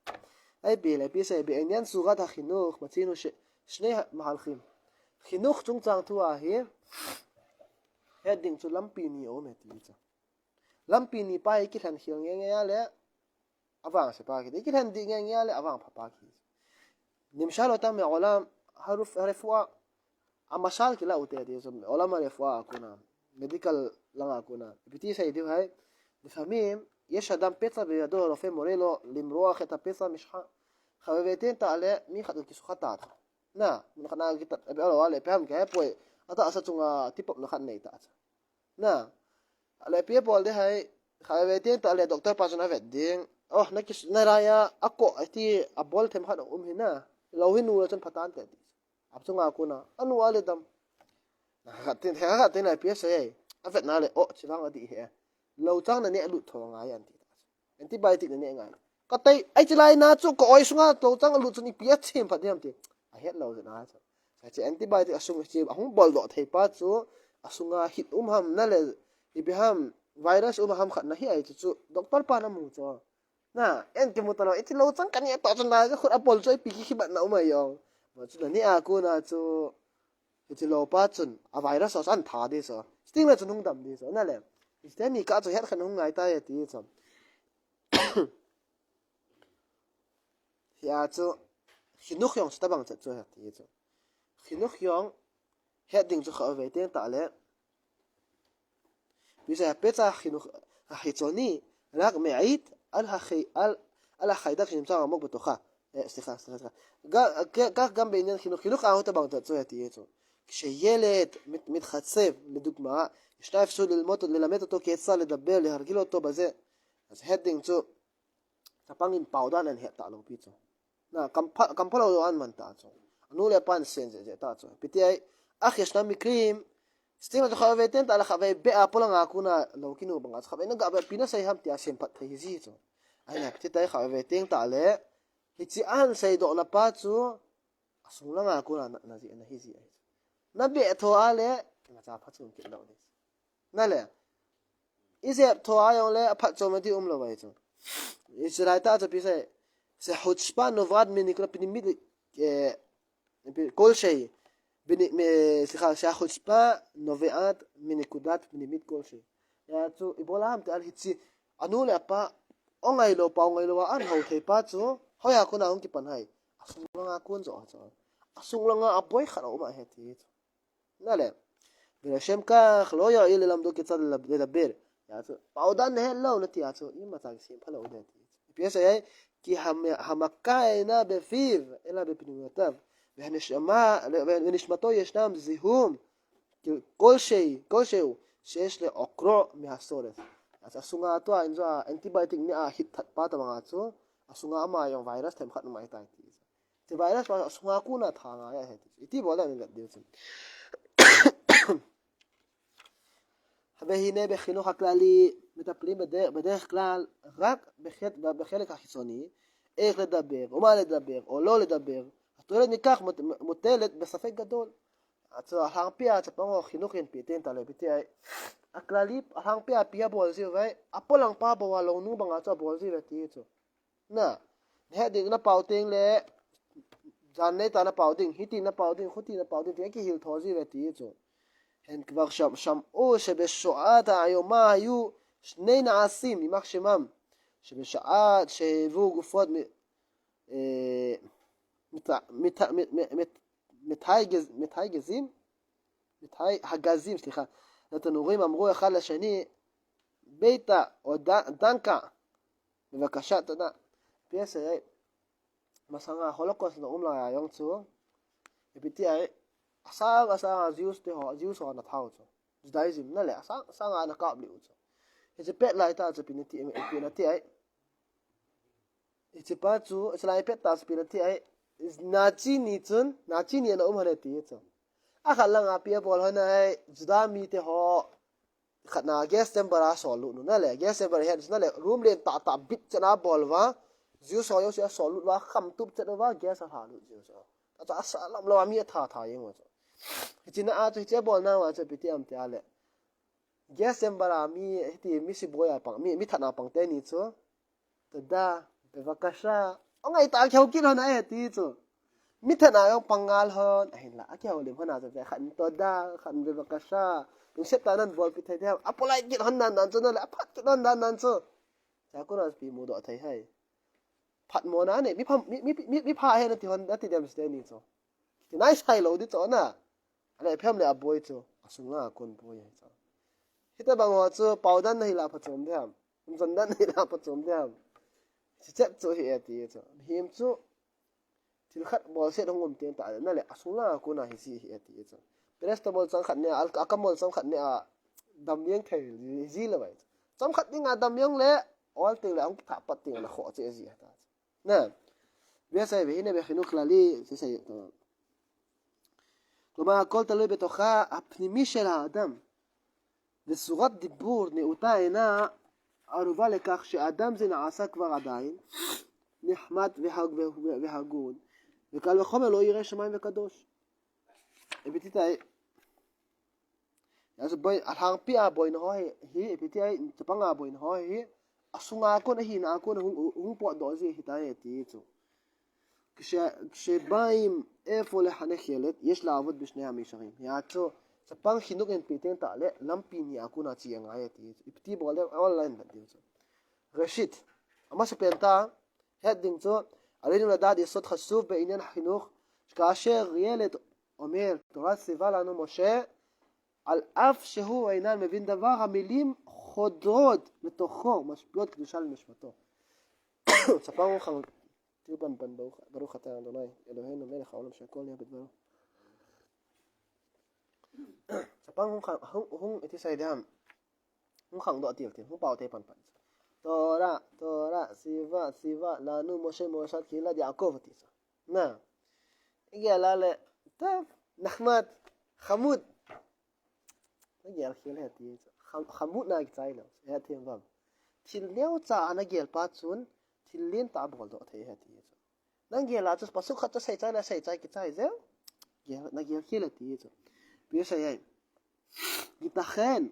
Ai pi le pi sei בעניין צורת החינוך, מצאנו ש, שני מהלכים. חינוך chungchang thu a hi, het ding chu lampi ni um e ti chu. Lampi ni pa hi kilhen khel nge nge a le, Avang sepa kiti. Ikilhen di nge nge le avang phapa ki. Nimsha lo tam me olam haruf harefua. Amasal kila ute di so olam harefua akuna. Medical langa akuna. Ipiti sai diu hai. Lifamim, yesh adam petsa be yado rofe more lo limroa kheta petsa mishha. Khaveve ten ta le mi khat kisukha ta. Na, mun khana kita be alo ale peham ke poi. Ata asa chunga tipop na khat nei ta. Na, ale pia bol de hai, kha ve tin ta le doctor pa chun a vet ding. Oh, na kis na raya a ko a ti a bol them khat um hi na. Lo hi nu la chun phatan te ti. Ap chunga kuna, anu ale dam. Na kha tin, kha tin a pia se. A vet na le, oh, chivang a di he. Lo chang na ne a lut tho ngai an ti. Antibiotic na ne ngai. Ka tai, ai chilai na chu ko oi sunga lo chang a lut chun ipi a chim phat diam ti. A het lo na chu. Sa chi antibiotic a sung chi a hung bol do thei pa chu a sunga hit um ham na le ipi ham virus um ham khat na hi ai chu chu doctor pa na mu chu. Na, en ki mu ta lo, ichi lo chang ka ni to chun na ka khut a bol chu ipi ki ki bat na um ai yong. Ma chu na ni a ku na chu ichi lo pa chun a virus a san tha di so. Sting na chun hung dam di so. Na le. Iste ni ka chu het khan hung ngai ta ye ti chu. Hia chu khinuk yong chu tabang chat chu he ti chu. Khinuk yong het ding chu kha ve teng ta le. Bisa pe cha khinuk ha hi choni rak me ait al ha khai al al ha khai dak him cha mok beto kha. Eh, slikha, slikha, slikha. Ga, ga, ga gam be nen khinuk, khinuk a tabang chat chu he ti chu. Kshe yeled mit, mit khatsev, לדוגמה, ישנה אפשרות ללמוד, ללמד אותו כיצד לדבר, להרגיל אותו בזה. אז het ding chu. Chapang in pau dan an het ta lo pi chu. Na, kam pha, kam pha lo lo an man ta chu. Anu le pan sen je je ta chu. Piti ai, a khis na mi cream. Sting la chu kha ve ten ta la kha ve be a polang a kuna lo kinu bang a kha ve na ga ve pi na sei ham ti a sem phat thei hi ji chu. Ai na piti tai kha ve teng ta le. Hi chi an sei do na pa chu. A sung langa kuna na, na ji na hi ji ai. Na be tho a le, na cha pha chung kit lo ni. Na le. I jep tho a yong le, a phat chom a ti um lo vai chu. I chilai ta chu pi sai. Sehutshpa novat minikudat pnimit, eh, kolshei. Bini, me, sikha, sehutshpa novat minikudat pnimit kolshei. Ya chu, i bola ham te al hichi. Anu le apa, o ngai lo pa, o ngai lo a, an ho thei pa chu. Hoya kuna hung kipan hai. A sung langa kun jo chu. A sung langa a boi khat a um a he ti chu. Na le. ולשם כך לא יועיל ללמדו כיצד לדבר. Ya chu, pau dan na het lo na ti a chu, ima cha kisem pha lo na ti. Pi sa ai, כי המכה אינה בפיו, אלא בפנימיותיו. והנשמה, ונשמתו ישנם זיהום, כלשהו, כלשהו, שיש לעוקרו מהסורת. Ya chu, a sunga tua, in jo, antibiotic ni a hit that pa ta bang a chu, a sunga ama yong virus them khat mai tai ti. Ti virus pa a sunga kuna tha ngai a he ti. Iti bol le min vet diu chu. והנה בחינוך הכללי מטפלים בדרך, בדרך כלל רק בחלק, בחלק החיצוני, איך לדבר, ומה לדבר, או לא לדבר. התועלת מכך מוט-, מוטלת בספק גדול. A chu a hlang pia chapang o khinuk in pi ten ta le pi ti ai. A klali a hlang pia pia bol ji vai. A polang pa bo a lo nu bang a chu a bol ji ve ti chu. Na, he ding na pau ting le, jan nei ta na pau ding, hiti na pau ding, khuti na pau ding, ti a kihil tho ji ve ti chu. הן כבר שמ-, שמעו שבשואה האיומה היו שני נעשים, יימח שמם, שבשעה שהיוו גופות מ-, אה, מת-, מת-, מת-, מת-, מתהי גז-, מתהי גזים, מתהי הגזים, סליחה, לתנורים אמרו אחד לשני, ביתה או ד-, דנקה, בבקשה, תודה. Pi sa ai, masanga Holocaust na um lai a yong chu. Pi ti ai, asang, asang a Jews te ho, Jews ho na thau chu. Judaism na le, asang, asang a na kap liu chu. Hichi pet lai ta chu pi na ti, pi na ti ai. Hichi pa chu, hichi lai pet ta chu pi na ti ai. Nazi ni chun, Nazi ni na um hane ti chu. A khat langa pi a bol hane ai, Juda mi te ho, khatna gas chamber a sol lut nu na le, gas chamber hen na le, room len ta ta bit chana bol va, Jews ho yo sia sol lut va, kham tup chat va, gas a ha lut Jews ho. Ta cha sa lam lo a mi a tha tha yeng va. Hichi na a chu hichi a bol na va chu pi ti am ti a le. Gas chamber a mi, hiti mi si boi a pang, mi, mi thana pang te ni chu. Toda, bevakasha. O ngai ta kihou kit hon a e ti chu. Mi thana yong pang ngal hon. Ahin la, a kihou lim hon a chu ve khan toda, khan bevakasha. Lungset ta nan bol pi thei thei. A polite kit hon nan nan chu na le, a phat kit hon nan nan chu. Cha kuna pi mu do thei hai. phatmona nei, mi pha, mi, mi, mi, mi pha he nati hon, nati dem ste ni chu. Ti nai sai lou di chu na. Ana phem le aboi chu, asunga kon boi he chu. Hitabang ho chu, pau dan na hi la phachom diam. Umzon dan na hi la phachom diam. Chi chet chu hi e ti chu. Him chu, thil khat bolset hung um teng tah le, na le, asunga kon a hi chi hi e ti chu. Paracetamol chang khat ne, al-, akamol chang khat ne a, dam liang thei, hi ji le vai chu. Chang khat ding a dam liang le, ol teng le, ang thah pat teng na kho che ji ta chu. Na, וסייעי, והנה בחינוך כללי, זה סייעי, טוב. כלומר, הכל תלוי בתוכה הפנימי של האדם. וצורת דיבור נאותה אינה ערובה לכך שאדם זה נעשה כבר עדיין נחמד והג-, והגון, וקל וחומר לא ירא שמים וקדוש. Epititai. Ya, so boi, alhangpi a boina ho hi, hi, epititai, chapang a boina ho hi, asunga kon, ahina kon, hung, hung potdoh ji hitai ti chu. כש-, כשבאים אפוא לחנך ילד, יש לעבוד בשני המישורים. Ya chu, chapang khinuk in pi teng tah le, lampi ni a kon a chi angai ti chu. Ipiti bol le, online bat ding chu. ראשית, amasa pen ta, het ding chu, עלינו לדעת יסוד חשוב בעניין החינוך, שכאשר ילד אומר, תורה ציווה לנו משה, על אף שהוא אינן מבין דבר, המילים חודרות לתוכו, משפיעות קדושה לנשמתו. Chapang hung khang, tiu pan pan, ברוך, ברוך אתה אדוני אלוהינו מלך העולם שהכל נהיה בדברו. Chapang hung khang, hung, hung iti sai diam. Hung khang doh til til, hung pau te pan pan. תורה, תורה ציווה, ציווה לנו משה מורשת קהילת יעקב ti sa. Na. Igel a le, טוב, נחמד, חמוד. Nagel khel he ti chu. Kham-, khamut na kichai lou. He ti vang. Thil neocha a nagel pa chun, thil lien tah a boldoh thei he ti chu. Nagel a chu pasuk khat chu seichai na seichai kichai jeng. Gel, nagel khel he ti chu. Pi sei ai. ייתכן.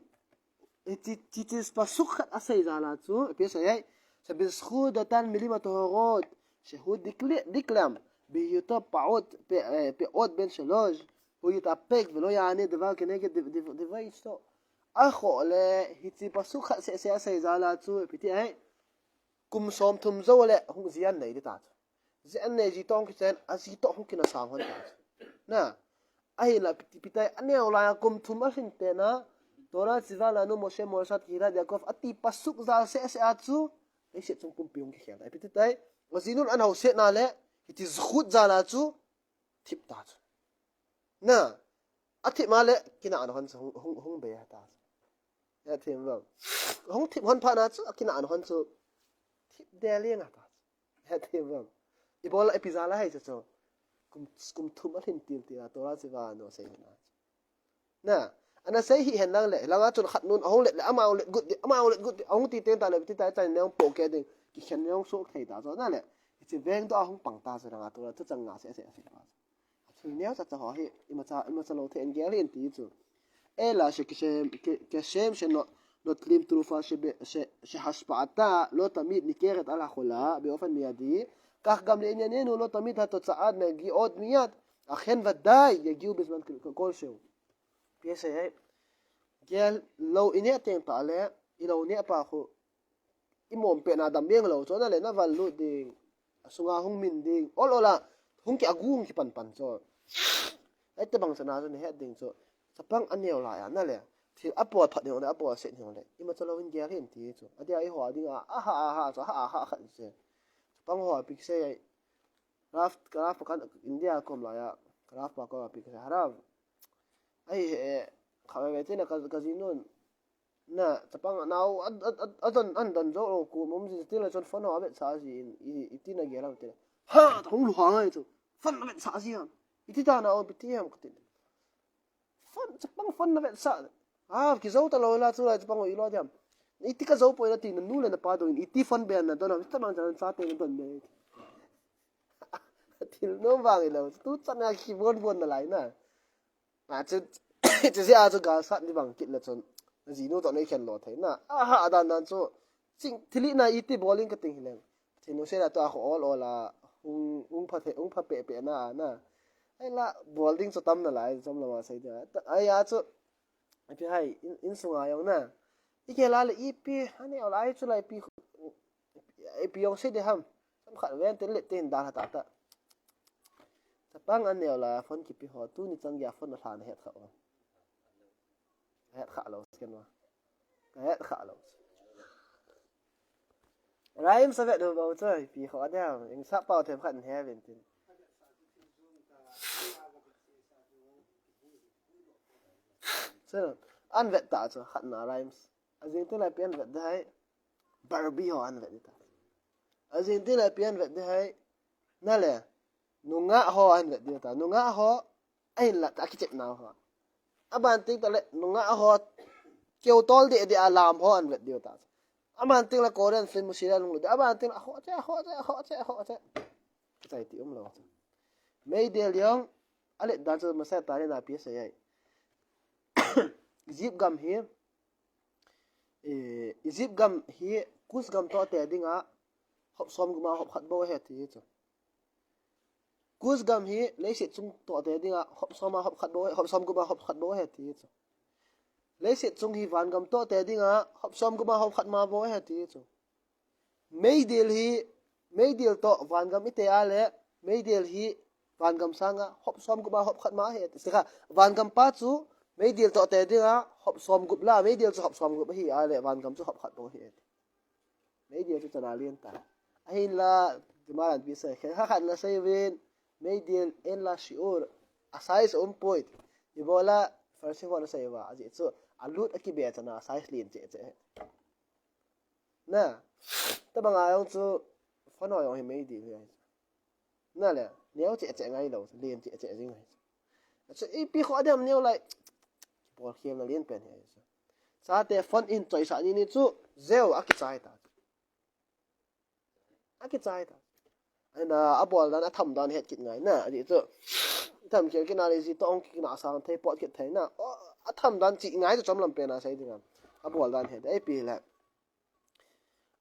Chi, chi, chi pasuk khat asei jal a chu. Pi sei ai. שבזכות אותן מילים הטהורות, שהוא דקל-, דקלם, בהיותו פעוט, פ-, אה, פעוט בן שלוש, הוא יתאפק ולא יענה דבר כנגד דב-, דב-, דברי אשתו. Aho le, hichi pasuk khat seh seh asei jal a chu, pi ti ai. Kum som thum jou le, hung ji an nei di ta chu. Ji an nei ji toh hung kichen, aji toh hung kinasang hon ta chu. Na, ahinla pi ti, pi ti ai, aneo lai a kum thum alhin pen a, תורה ציווה לנו משה מורשת קהילת יעקב, ati pasuk jal seh seh a chu, leiset chung pumpi hung kikhel ta. Pi ti ai, ajinun an hausetna le, hichi זכות jal a chu, thip ta chu. Na, athip ma le, kinahna hon chu hung, hung, hung bei ta chu. He thim vang. Hung thip hon phat na chu, akinahna hon chu, thip del jeng ta chu. He thim vang. Ibol a ipi jal a hai chu chu. Kum, kum thum alhin til til a, Torah ציווה לנו sei na chu. Na, ana sei hi hen lang le, lang a chun khat nun, ahung let le, ama hung let gut di, ama hung let gut di, ahung ti teng tah le, ti tai chan ne hung poh keh ding, kikhen ne hung soh thei ta chu, na le, hichi veng toh ahung pang ta chu, lang a tu la, tu chang nga seh seh seh ta chu. Athil neocha cha ho hi, imacha, imacha lou thei in gel hin ti chu. אלא שכשם, כ-, כשם שנוטלים תרופה שב-, ש-, שהשפעתה לא תמיד ניכרת על החולה באופן מיידי, כך גם לענייננו לא תמיד התוצאות מגיעות מיד, אך הן ודאי יגיעו בזמן כל-, כלשהו. Pi sei ai. Gel lou i neh teng tah le, i lou neh pa khu, i mom pet na dam beng lou chu, na le na val lut ding, asunga hung min ding, ol ol a, hung ki agu hung kipan pan chu. Ai te bang chana chu na het ding chu. Chapang aneo lai a, na le. Thil apol phat ding le, apol set ding le. Imacha lou in gel hin ti chu. Adia i ho ding a, aha, aha, chu, aha, aha, khat se. Chapang ho pi sei ai. Raf, ka Raf kan India kom lai a. Ka Raf pa kom pi sei. Harav. Ai, eh, kha ve ve te na ka, ka jinun. Na, chapang nau, a, a, a, a don, an don jo lo ku, mom ji ti la chon phone ho a vetsah ji in, i, i ti na gel ham ti la. Ha, hung lu ha ngai chu. Phone a vetsah ji ham. I ti ta na o, pi ti ham ka ti. Phone, chapang phone na vetsah. Ha, ki jo ta lo la chu la chapang o i lo diam. I ti ka jo poi la ti na nu le na pa do in, i ti phone be na don ham, chapang chan cha te na don be. Thil nom vang i lo, tu chan a ki bon bon na lai na. A chu, chu jeh a chu galsat ni bang kit le chun. Jinu toh nei khen lo thei na. Aha, adan dan chu. Ching, thili na i ti bol in ka ting hileng. Thinu se la toh a kho ol ol a. Hung, hung pha the, hung pha pe pe na, na. Ai la, bol ding chu tam na lai, chom lama sei dia. Ai a chu. Ipi hai, in, in sunga jong na. I ke la le ipi, ani ol ai chu la ipi, ipi jong sei de ham. Tam khat ven tin let tin dan ha ta ta. Chapang an neo la phone kipe ho, tuni chang ya phone la na het kha. Het kha lo sken wa. Het kha lo. Rhymes a vet u bou chu, pi kho a diam, eng sa pau them khat in he ven tin. Chu, an vet ta chu, khat na rhymes. A jing tin lai pi an vet dai. Barbie ho an vet ta. A jing tin lai pi an vet dai. Na le, nungah ho an vet dai ta. Nungah ho, a hin la ta kichep na ho. A ban ting ta le, nungah ho, keu tol de de a lam ho an vet dai ta. A ban ting la Korean film mu sila nung de. A ban ting la ho che, ho che, ho che, ho che. Kichai ti um lo. Meidil jong, a let dan chu masa ta le na pi sa yai. Egypt gam hi, eh, Egypt gam hi Kush gam toh te dinga hop som gup a hop khat bou ahi ti chu. Kush gam hi leiset chung toh te dinga hop som a hop khat bou, hop som gup a hop khat bou ahi ti chu. Leiset chung hi van gam toh te dinga hop som gup a hop khat ma bou ahi ti chu. Meidil hi, meidil toh van gam i te a le, meidil hi van gam sanga hop som gup a hop khat ma ahi ti. Sikha, van gam pa chu meidil toh te dinga hop som gup la, meidil chu hop som gup ahi a le, van gam chu hop khat bou ahi ti. Meidil chu chana lien ta. A hin la, ti ma lan pi sai, khen kha khat la sai vin, meidil en la shiur, a size um poi. I bol a, Pharisee hon a sai va, a jeh chu, a lut a kibe chana, a size lien che che. Na, tabang a jong chu, phone ho jong hi meidil hi. Na le, neo che che ngai lo, lien che che jing ngai. Chu ipi kho a diam neo lai, bol khel na lien pen hi. Chate phone in choi sa ni ni chu, zeu a kichai ta. A kichai ta. Ahin a, a bol dan, a tham dan het kit ngai na, a jeh chu. Tham kit kit na le ji toh ong kit na sang thei pot kit thei na. O, a tham dan chi ngai chu chom lam pen a sai ding a. A bol dan het, ei pi le.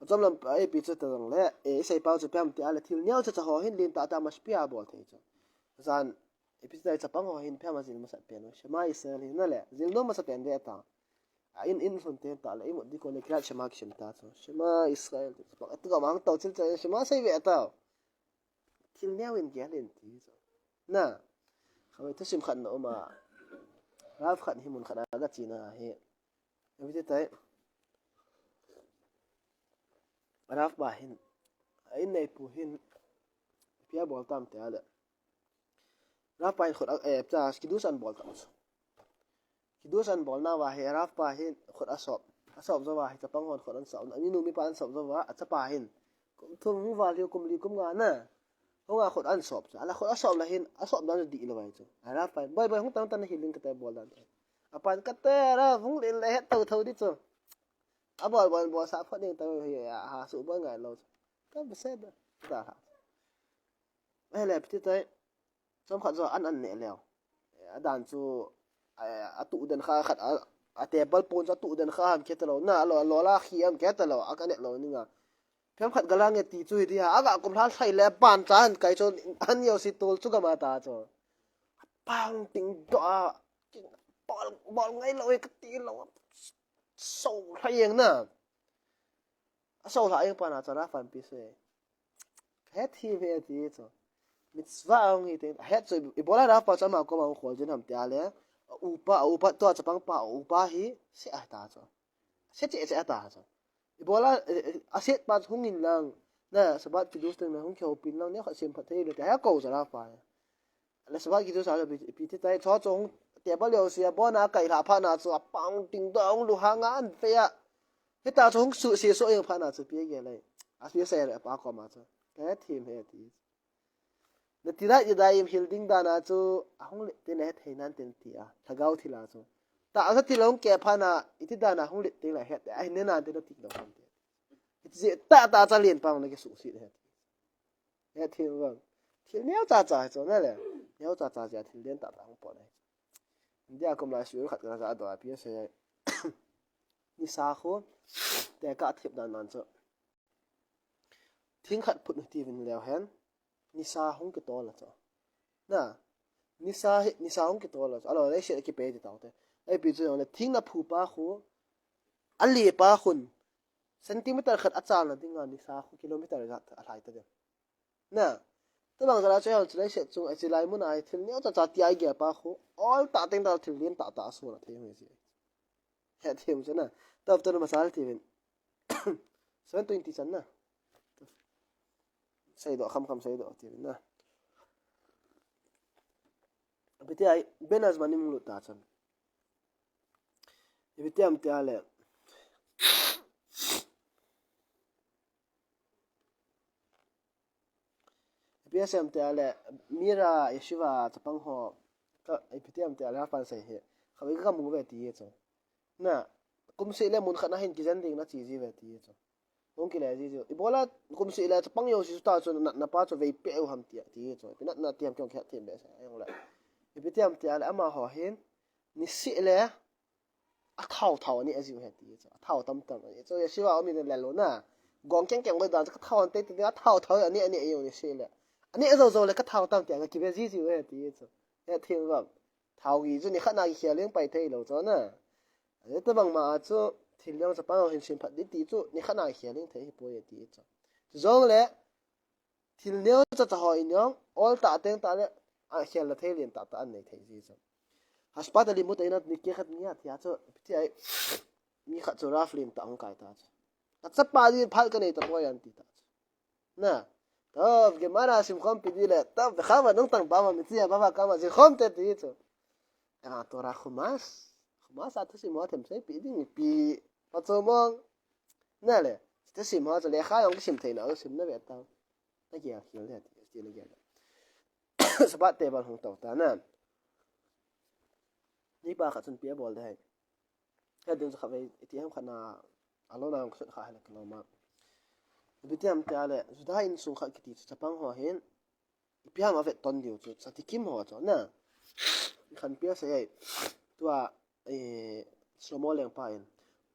A chom lam, ei pi chu ta dong le, e, i sei pau chu pem ti a le thil neo cha cha ho hin lien ta ta mas pi a bol thei chu. Zan, Ipi ti dai chapang ho hin phem a jil masat pen. Shema Israel hi na le. Jil nom masat pen ve ta. A in, in sun ten ta le. Imut ding kon le kirat Shema kisim ta chu. Shema Israel. Chapang atu gam hang tau chil cha Shema sei ve ta. Thil neo in gel in ti chu. Na. Khawi thusim khat na um a. Rav khat hi mun khat a ga chi na hi. Ipi ti dai. Rav pa hin. A in nei pu hin. Ipi a bol tam ti a le. Rav pa hin khut a, eh, cha, kiddush an bol ta. Kiddush an bol na va hi, Rav pa hin khut a sop. A sop jo va hi, chapang hon khut an sop. Ani nu mi pa an sop jo va, a chapa hin. Kum thum hung val hi kum li kum nga na. Hung a khut an sop chu. A la khut a sop la hin, a sop dan di lo vai chu. A Rav pa hin, "Boi, boi, hung tan tan hi ling ka te bol dan." A pan ka te Rav hung ling le het tau thau di chu. A bol, bol, bol sa phot ding tau hi, a ha su bol ngai lo chu. Ka bese da. Da ha. Ahile, piti tai. Chom khat jo an an ne leo. A dan chu, a, a tu den kha khat, a, a table pon chu a tu den kha ham ke ta lo. Na, lo, lo la khi ham ke ta lo. A ka ne lo ni nga. Phem khat galang e ti chu hi dia. A ga kum hla sai le ban cha an kai chu an yo si tul chu gama ta chu. Pang ting do a. Bol, bol ngai lo e ka ti lo. So hla yeng na. A so hla yeng pa na chu ra fan pi se. Het hi ve ti chu. Mitzvah hung hi te. Het chu i bola ra pa chu ama koma hung khol jin ham tia le. A upa, a upa to chapang pa, a upa hi se a ta chu. Se che che a ta chu. I bola, eh, eh, a set pa chu hung in lang. Na Shabbat kiddush teng na hung kihou pin lang ne kha sem phat thei le te ha ko chu ra pa. Le Shabbat kiddush a chu pi, pi ti tai chu chu hung table yo sia bona kai hla pha na chu a pang ting do hung lu ha nga an fe a. Hita chu hung su se so yeng pha na chu pi ge le. A pi se le pa koma chu. Ka thim he ti. Netilat Yadayim hil ding dan a chu, a hung le tin a het thei nan tin ti a, lhagao thil a chu. Ta a sa thil a hung ke pha na, iti dan a hung le tin la het, a hin ne nan tin a ti lo han ti. Iti je ta ta cha lien pang na ke su si het. Het thil vang. Thil neo cha cha chu na le. Neo cha cha ja thil den ta ta hung po na. India kum la su khat ka za do a pi se. Ni sa khu, te ka thip dan nan chu. Thing khat phut ti vin leo hen. Nisa hung kitol a chu. Na, nisa hi, nisa hung kitol a chu. Alo, lei se kipe ti tau te. Ei pi chu le thing na phu pa khu, a li pa khun, centimeter khat a chal na ding a nisa khu kilometer khat a hlai ta de. Na, tabang jala chu hel chulai se chung, a chilai mun a thil neo cha cha ti ai ge pa khu, ol tah teng tah thil lien tah tah a suan a thei hung si. He thim chu na, tap tu na masal ti vin. Seven twenty chan na. Seidoh kham kham seidoh ti vin na. Ipi ti ai, Benas manim lut ta chan. Ipi ti am ti a le. Ipi ti am ti a le, Mira, Yeshiva, chapang ho. Ka, ipi ti am ti a le, hapan sei he. Khawi ka mu ve ti ye chu. Na, kum seh le mun khat na hin kijen ding na chi ji ve ti ye chu. Hung kile ji chu. Ibola kum seh le chapang jouse chu ta chu na, na pa chu vei pe u ham ti a ti ye chu. Ipi na, na ti am kiong khat thim be sa, jong le. Ipi ti am ti a le, amaho hin, ni seh le, a thao thao ani a jiu he ti chu. A thao tam tam ani chu. Yeshiva a um in le lo na. Gong keng keng boi dan chu ka thao an te ti a thao thao ani ani a jiu ni seh le. Ani a zo zo le ka thao tam ti a ka kibe ji jiu he ti chu. He thim vang. Thao gi chu ni khat na ki khel leng pai thei lo chu na. Ani tabang ma a chu thil jong chapang hin sim phat di ti chu ni khat na ki khel leng thei hi poi ti chu. Chu jong le Thil neo cha cha ho in jong, ol tah teng tah le, a khel na thei lien tah tah an nei thei ji chu. Haspat ali mu ta ina ni ke khat ni a thia chu, ti ai, mi khat chu raf lien tah hung kai ta chu. Ka chapa di phal ka nei ta poi an ti ta chu. Na, to, Gemara sim khom pi di le, to, kha va nung tang ba ma mi chia ba ba ka ma sim khom te ti chu. Ka Torah Chumash, Chumash a thusim ho them sei pi ding pi, pa chu mong. Na le, thusim ho chu lekha jong kisim thei na, sim na ve ta. Na kia khel le, ti na kia. Sabbath table hung tau ta na. Ni pa khat chun pi a bol de hai. He ding kha ve, iti ham khat na, alona hung sut kha hai la kilo ma. Ipi ti ham ti a le, Juda insung khat kiti chu chapang ho hin, ipi ham a vet ton diu chu, tzadikim ho chu, na. Khan pi a sei ai, tua, eh, Shlomo lengpa in,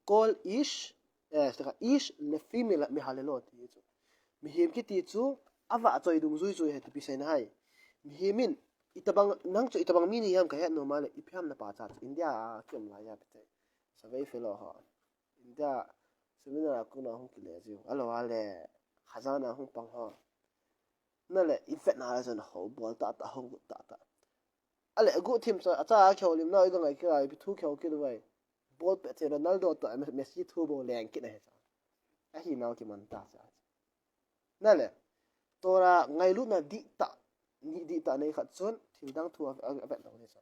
Kol ish, eh, seka ish lefi mila-, mihalelo ti chu. Mihem kiti chu, a vahchoi dungjui chu he ti pi sei na hai. Mihem in, itabang, nang chu itabang mi ni ham ka het nom a le, ipi ham na pachat chu, India a kium lai a pi te. Survey fellow ho. India seminar a kon a hung kile jiu. Alo a le, khajana hung pang ho. Na le, i vet na le chun ho bol tah tah, ho gut tah tah. A le, gut thim cha, a cha a kheu lim na, i ga ngai kila, ipi thu kheu kit vai. Bol pe che Ronaldo toh, Messi thu bol leng kit na he cha. Ahi nau kiman ta cha. Na le, Torah ngailutna dihtah, ni dihtah nei khat chun, thil dang thu a, a, a vet lo ni cha.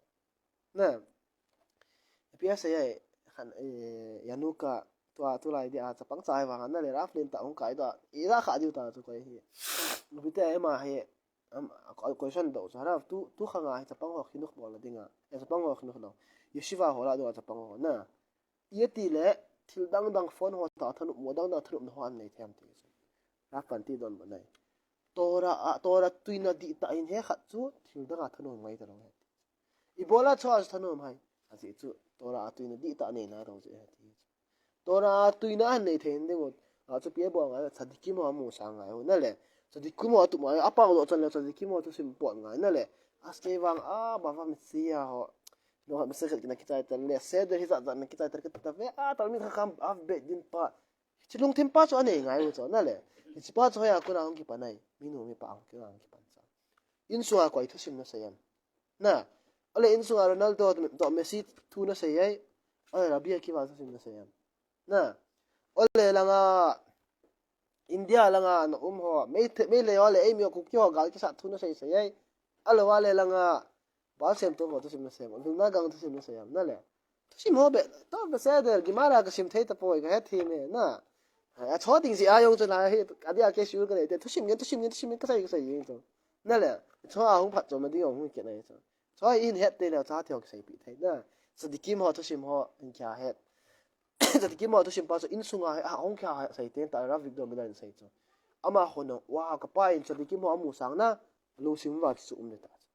Na, ipi a sei ai, khan, eh, Yanuka, tua, tulai dia, chapang cha ai vang, na le, raf lien tah hung kai ta, i ra kha diu ta chu koi hi. Ipi te ema hi, am, a, question do, cha raf, tu, tu khang a hi, chapang ho khinuk bol la ding a, eh, chapang ho khinuk lo. Yeshiva ho la do, chapang ho, na. I ti le, thil dang dang phone ho ta thanop, mo dang dang thanop na ho an nei them ti chu. Raf pan ti don ba nai. Torah a, Torah tuina dihtah in he khat chu, thil dang a thanop ngai ta lo he. I bol a chu a thanop hai. A ti chu, Torah a tuina dihtah nei na to chu he ti chu. Torah a tuina an nei thei ding ut. A chu pi a bol ngai, tzadikim ho mu sang ngai u. Na le, tzadikim ho tu mai, a pau lo chan le, tzadikim ho tu sim pot ngai. Na le, a sei vang, a, ba va mi sia ho. No, ha, masa khat kina kichai tan le, seder hi zat zat na kichai tan ka ta ve, a, Talmid Chacham, Av Beit Din pa. Hichi lungthim pa chu a nei ngai u chu, na le. Hichi pa chu hoiya kon a hung kipan ai. Minu mipa a hung kipan cha. Insunga koi thusim na sei em. Na. A le insunga Ronaldo toh Messi thu na sei ai. A le Rabbi Akiva thusim na sei em. Na. A le langa India langa na um ho, Meitei, Meitei ho le, eimi ho Kuki ho gal kisat thu na sei sei ai. A lo a le langa, Baal Shem Tov ho thusim na sei em, Vilna Gaon thusim na sei em, na le. Thusim ho be, to be seder, Gemara ka sim thei ta poi, ka he thei me, na. A cho ding ji a jong chu la hi, a dia ke shiur ka nei te, thusim ngen, thusim ngen, thusim ngen, ka sei, ka sei jeng chu. Na le, cho a hung phat cho ma ding hung ke na chu. Cho in het te le, cha thei ho ka sei pi thei, na. Tzadikim ho, thusim ho, in kya het. Tzadikim ho thusim pa chu insunga hi, a hung khia hi, sei teng tah Rav Avigdor Miller in sei chu. Ama hon, wa, ka pa in tzadikim ho amu sang na, lungsim va chu um le ta chu.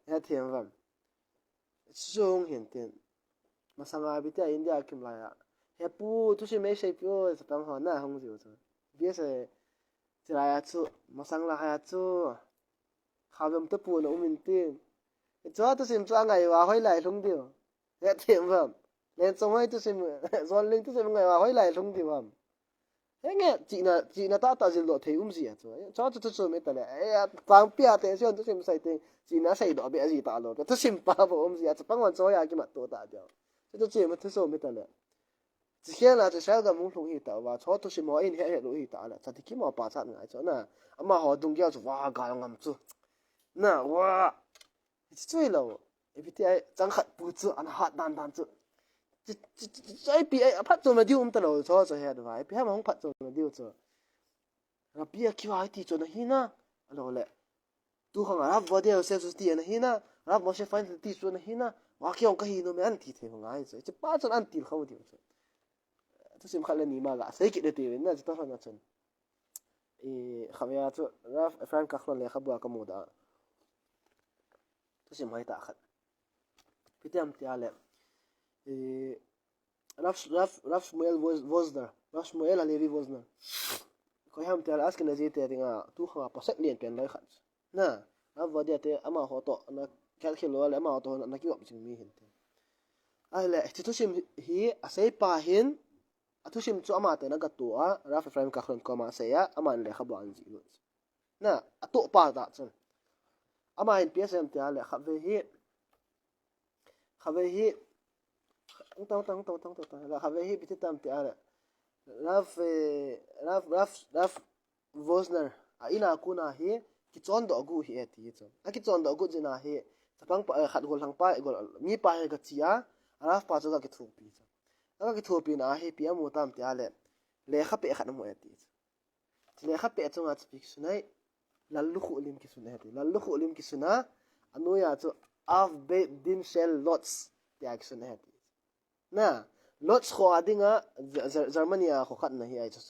He them vam. Chu hung hin tin. Masanga bite India kim lai a. He pu, thusim ei sei pi o, sa tam ho na hung jiu chu. Bia se, chilai a chu, masang la ha chu. Khavem te pu na um in tin. Chua thusim chu a ngai va hoi lai lhung diu. He them vam. Len chong hoi thusim, zon ling thusim ngai va hoi lai lhung diu vam. Henge, chihna, chihna tah tah jil doh thei um ji a chu. Chu chu chu chu mi ta le. Eh, pang pia te chu thusim sai te. Chihna sei doh be ji ta lo. Thusim pa bo um ji a chu pang wan chu ya ki mat to ta dia. Chu chu chu mi thusim mi ta le. Chi khel a chu Israel gam hung lhung hi ta va. Chu thusim ho in he he lo hi ta le. Cha ti ki mo pa chat ngai chu na. Amaho dung gel chu va gal ngam chu. Na wa. Hichu chu lo. Ipi ti ai chang khat pu chu an hat dan dan chu. Chu, chu, chu, chu, ipi ai, a phatchomna diu um ta lo, chu, chu, he, va. Ipi ham hung phatchomna diu chu. Rabbi Akiva ti chu na hi na. A lo le. Tu khang Rav Ovadia Yosef ti na hi na. Rav Moshe Feinstein ti chu na hi na. Wa ki ong ka hi no me an ti thei ngai chu. Chu pa chun an til khau diu chu. Thusim khat le ni ma ga. Sei kit le ti na chu ta na chun. I, khavei a chu, Rav Ephraim Kahlon lekhabu a ka mu da. Thusim hoi ta khat. Ipi ti ham ti a le. I, Rav, Rav, Rav Shmuel Woz-, Wozner. Rav Shmuel Halevi Wozner. Koi ham ti a le Ashkenazi te dinga, tu khang a pasek lien pen loi khat. Na, Rav Ovadia te amaho to, na, khat khel lo le amaho to, na, na ki wap jing mi hin te. Ai le, chu thusim hi, a sei pa hin, a thusim chu ama te na ga tu a, Rav Ephraim Kahlon koma sei a, ama in lekhabu a an ji lut. Na, a to pa ta chun. Ama in P S M ti a le, khavei hi, khavei hi, tang, tang, tang, tang, tang, tang, khavei hi, ipi ti ham ti a le. Rav, eh, Rav, Rav, Rav Wozner, a in a kon a hi, kichon doh gu hi e ti chu. A kichon doh gu jin a hi, chapang pa, eh, khat gol hang pa, gol, mi pa hi ga chi a, a Rav pa chu ga kithopi chu. A ga kithopi na hi, ipi amu tam ti a le, lekha pe khat amu e ti chu. Lekha pe chunga chu ipi kisun ai, Lallukhu lim kisun e ti. Lallukhu lim kisun a, a noi a chu Av Beit Din shel Lodz ti a kisun e ti. Na, Lodz kho a dinga, Ger-, Ger-, Germany a kho khat na hi ai chu,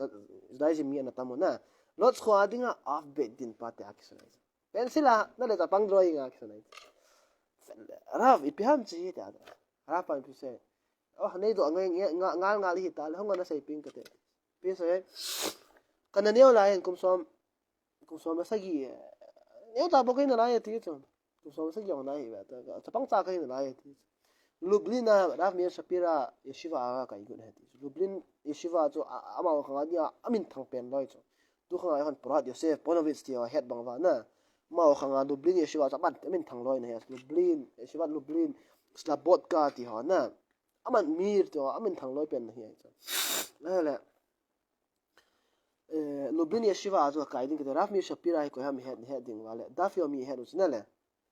Judaism mi ana tam u na. Lodz kho a dinga, Av Beit Din pa ti a kisun ai. Pencil a, na le chapang drawing a kisun ai. Rav, ipi ham chi ti a. Rav pan pi se. Oh, nei doh ngai, ngai, ngal, ngal hi ta le, hung ana sei ping ka te. Pi se. Ka na neo lai kum som, kum som le sagi. Neo ta bou ka hi nalai ti chu. Kum som le sagi hung na hi ve ta. Chapang cha ka hi nalai ti. Lublin a Rav Meir Shapira yeshiva a kai gu na ti. Lublin yeshiva chu a, a, ama khang a dia, a min thang pen loi chu. Tu khang a hon Porat Yosef Ponovitz ti ho het bang va na. Ama khang a Lublin yeshiva chu a min thang loi na he. Lublin, yeshiva Lublin, Slabodka ti ho na. Aman Meir ti ho, a min thang loi pen na hi ai chu. Le le. Eh, Lublin yeshiva a chu kai ding ka te Rav Meir Shapira hi koi ham het, het ding va le. Daf Yomi het u chu na le.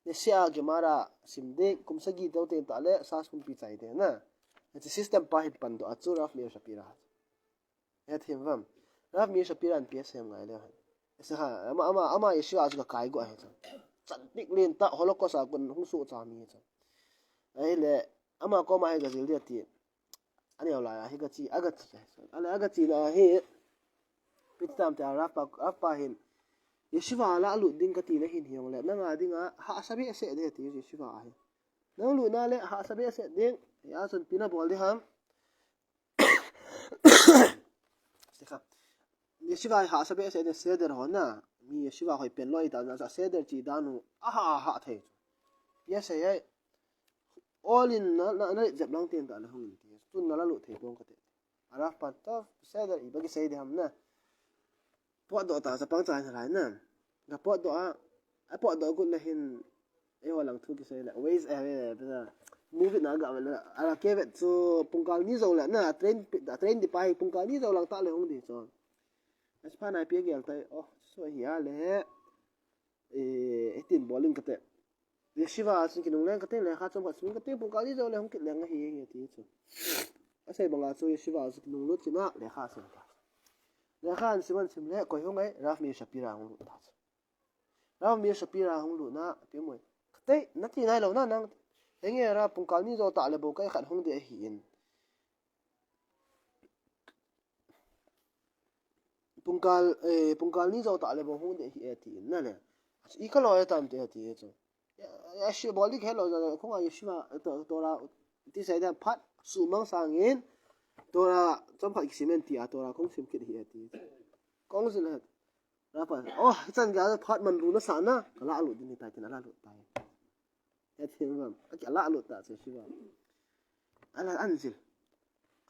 Nesi'a Gemara sim ding, kum sagi deu te ta le, Shas kumpi chai te na. Hiche system pa hin pan doh a chu Rav Meir Shapira. Het him vam. Rav Meir Shapira in P S M ngai le. Ese ha, ama, ama, ama yeshiva a chu kai gu a hi chu. Tzadik lien ta Holocaust a kon hung suhcha mi chu. Ai le, ama koma hi ga jil dia ti. Ani au lai a hi ga chi, a ga chi. A le a ga chi na hi. Ipi ti ham ti a Rav pa, Rav pa hin. Yeshiva la lut ding ka ti na hin hi ong le. Nang a ding a, hahsa behseh de ti yeshiva a hi. Nang lut na le, hahsa behseh ding. Ya chun ipi na bol di ham. Sikha. Yeshiva hi hahsa behseh de seder ho na. Mi yeshiva hoi pen loi ta na sa seder chi dan u. A ha, a ha thei. Yeshiva ai. All in na, na, na jep lang tin ta le hung in ti. Tun na la lut thei pong ka te. A Rav pan ta, seder i bagi sei de ham na. Potdoh ta, chapang cha nalai na. Ga potdoh a, a potdoh gu le hin, eiho lang thu kisei le, ways, eh, eh, eh, movie na ga le, a la ke vet chu pungkal ni jou le na, train, train di pa hi pungkal ni jou lang ta le hung di chu. Aspha nai pi gel tai, oh, so hi a le, eh, hitin bol ing ka te. Yeshiva a chun kinung leng ka te, lekha chom khat sim ka te, pungkal ni jou le hung kit leng ahi nge ti chu. Asei banga chu yeshiva a chun kinung lut kit na, lekha sim ta. Lekha an sim an sim le, koi hung ai, Rav Meir Shapira hung lut ta chu. Rav Meir Shapira hung lut na, pi moi. Ka te, na ti nai lo na nang. Henge Rav pungkal ni jou ta le bou kai khat hung di ahi in. Pungkal, eh, pungkal ni jou ta le bou hung de hi e ti in na le. I ka lo e tam te ti e chu. Ya, ya shi bol di ke lo ja, khong a yeshiva, to, Torah, ti sai da phat, sumang sangin, Torah, chom khat kisim en ti a, Torah khong sim kit hi e ti. Khong sin he. Rav pan, oh, chan ga phat man lu na sa na, ka la lut din ta tin a la lut ta. Ya thim gam, a ki a la lut ta chu yeshiva. A la an jil.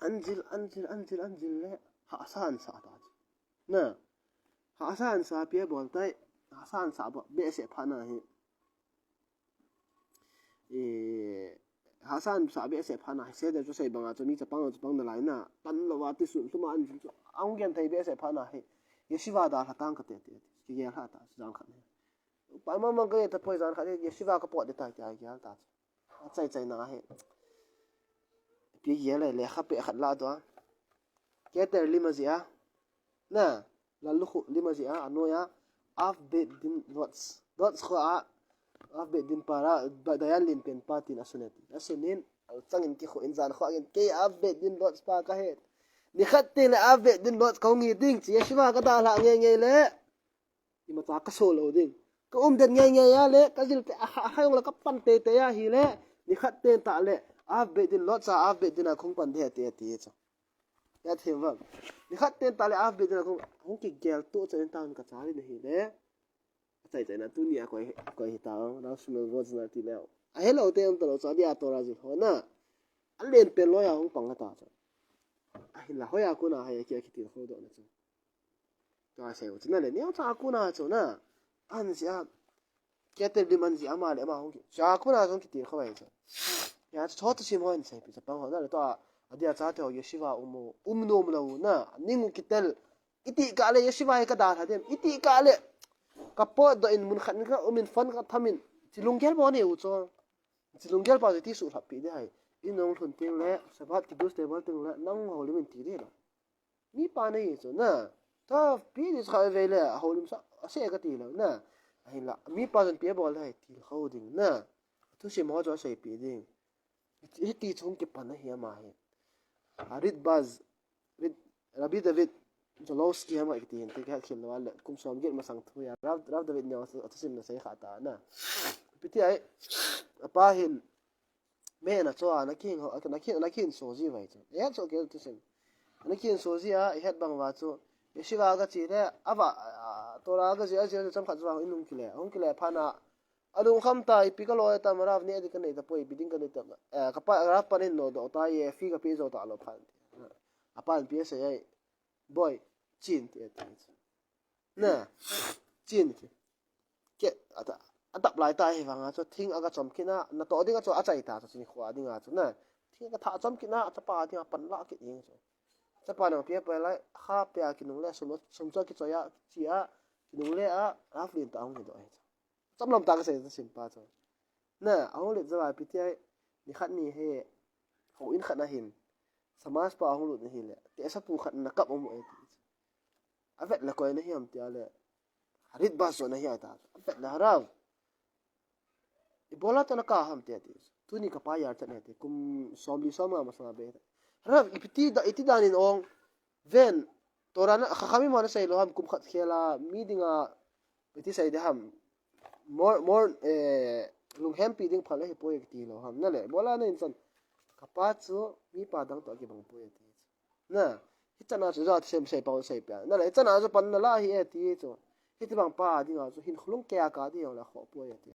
An jil, an jil, an jil, an jil le, hahsa an sa ta chu. Na, hahsa ansa pia bol tai, hahsa ansa ba, behseh phat na hi. Eh, hahsa ansa behseh phat na hi, seder chu sei banga chu mi chapang chapang na lai na, tan lou a ti sun tu ma an chu, ang gen thei behseh phat na hi. Yeshiva dalha tang kate, te, kigel ha ta, chu jang khat hi. Pa ma ma ka ta poi jan khat hi, yeshiva ka pot de ta, kigel ta chu. Achai chai na hi. Pi gel le, lekha pe khat la to. Keter lima jia. Na, lalukhu lima jia, anoia, Av Beit Din Lodz. Lodz kho a, Av Beit Din para, ba dayan lin pen pa tin asunet. Asunin, changin ki kho in jan kho in, kei Av Beit Din Lodz pa ka he. Ni khat te le Av Beit Din Lodz ka ngi ding, chi yeshiva ka dalha nge nge le. Imacha ka so lou ding. Ka um den ngai ngai a le, ka jil te a ha, ha jong le ka pan te te a hi le, ni khat ten ta le, Av Beit Din Lodz a Av Beit Din a kong pan de te te chu. Ya them vang. Ni khat ten ta le Av Beit Din a kong, kong kigel to chen ta ka cha le hi le. Achai chai na tuni a koi, koi hi ta, Rav Shmuel Woznal ti le. Ahelou te um ta lou cha dia Torah jil ho na. Alen pen loi a hung pang ta chu. Ahinla hoi a kona hai kia kitil kho do na chu. Tua sei u chu na le, neocha a kona chu na. An sia, Keter lim an sia ama le ama hung ki. Cha kona hung kitil kho ai chu. Ya chu chot sim ho in sei pi chapang ho na le tua, adia chate ho yeshiva um u, um nom lou na, ning u kitel. Iti ka le yeshiva ka dalha dem, iti ka le. Ka pot do in mun khat ka um in phone ka tham in. Chi lunggel mo ne u chu. Chi lunggel pa ti su lhap pi de hai. In nong lhun ting le, Shabbat kiddush table ting le, nang ho lim in ti de la. Mi pa na hi chu na. Ta pi ni kha ve le, a holim sa, ase ka ti lo na. Ahinla, mi pa chun pi bol hai, til kho ding na. Thusim ho chu asei pi ding. Hiti chung kipan ahi ama hi. A Rit Baz, Rit, Rabbi David Zolowski ama kiti hin, ti ka khil lo le, kum som get masang thu ya. Rav, Rav David ne, a thusim na sei kha ta na. Piti ai, apa hin, Me na cho a, na king ho, na king, na king so ji vai chu. E cho ke tu sen. Na king so ji a, e het bang va chu. Yeshiva ka chi le, ava, a, Torah ka ji, a ji, cham khat va, in hung kile, hung kile pha na. A lung kham ta, ipi ka lo ta, ma Rav ne di ka nei ta poi, ipi ding ka nei ta. Eh, ka pa, Rav pa nin no do ta, ye, fi ka pi zo ta lo phan. A pan pi se ai. Boy, chin ti, ti. Na, chin ti. Ke, ata, atap lai ta hi vanga chu, thing aga chom kit na, na to ding a chu, achai ta chu, chini khua ding a chu, na. Thing aga tha chom kit na, chapa ding a pan la kit ding chu. Chapa nang pia pa lai, kha pia kinung le, sum, sum chu kichoi a, chi a, kinung le a, Rav lin ta hung hi do hi chu. Chom lom ta ka sei ta sim pa chu. Na, ahung lut zawa piti ai, ni khat ni he, ho in khat na hin. Samas pa ahung lut na hi le, te sa pu khat na kap um ai ti. A vet la koi na hi am ti a le, Rit Baz zo na hi ai ta. A vet la Rav. I bola ta na ka ham ti a ti. Tuni ka pa yar ta na ti. Kum som li som nga ma sa be. Rav, i piti da, iti dan in ong. Ven, Torah na, Chachamim ho na sei lo ham, kum khat khel a, mi ding a, iti sei de ham. More, more, eh, lunghempi ding phal ahi poi kiti lo ham. Na le, bola na in san. Ka pa chu, mi pa dang to kibang poi ti. Na, hi chana chu za sem sei pa sei pia. Na le, hi chana chu pan na la hi e ti chu. Hiti bang pa ding a chu, hin khulung ke a ka ding la kho poi ti.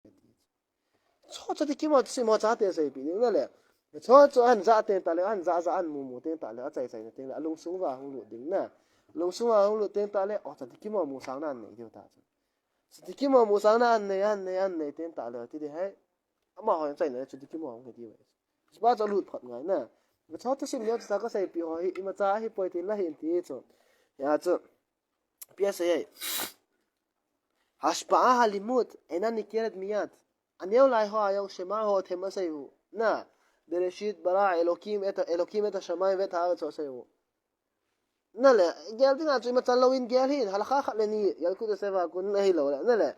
Cho cho ti kimo si mo cha te sei pi ding na le. Cho cho an za te ta le, an za za an mu mu te ta le, a chai chai na te le, a lungsung va hung lut ding na. Lungsung va hung lut te ta le, o cha ti kimo mu sang na an nei diu ta chu. Cha ti kimo mu sang na an nei, an nei, an nei te ta le, ti de hai. Ama ho chai na le, cha ti kimo hung diu. Ba cha lut phat ngai na. Cho cho sim neo cha ka sei pi ho hi, ima cha hi poi te la hin ti chu. Ya chu. Pi a sei ai. Hashpa'a halimut, ena nikeret miyad. Aneo lai ho ayong shema ho them asei u. Na, Bereshit bara Elokim et, Elokim et hashamayim vet haaretz asei u. Na le, gel ding a chu ima chan lo in gel hin, halakha khat le ni, Yalkut Yosef a kun na hi lo le. Na le,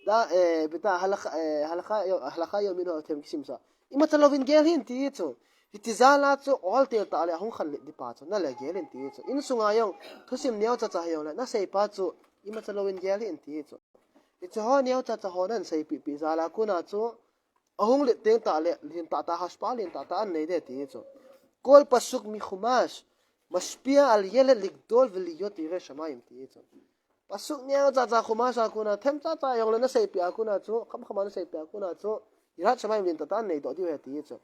da, eh, bita halakha, eh, halakha, yo, halakha yomin ho them kisim sa. Ima chan lo in gel hin ti chu. Hiti jal a chu ol tel ta le, ahung khan let di pa chu. Na le gel in ti chu. In sunga yong, thusim neo cha cha hi yong le, na sei pa chu. Ima chan lo in gel hin ti chu. Hiche ho neo cha cha ho nan sei pi pi jal a kuna chu. Ahung let teng ta le, lin ta ta Hashpa'a lin ta ta an nei de ti chu. Kol pasuk mi Chumash, mashpia al yeled ligdol veliyot yireh shamayim ti chu. Pasuk neo cha cha Chumash a kuna, them cha cha yong le na sei pi a kuna chu, kham kham na sei pi a kuna chu, yirat shamayim lin ta ta an nei do diu he ti chu.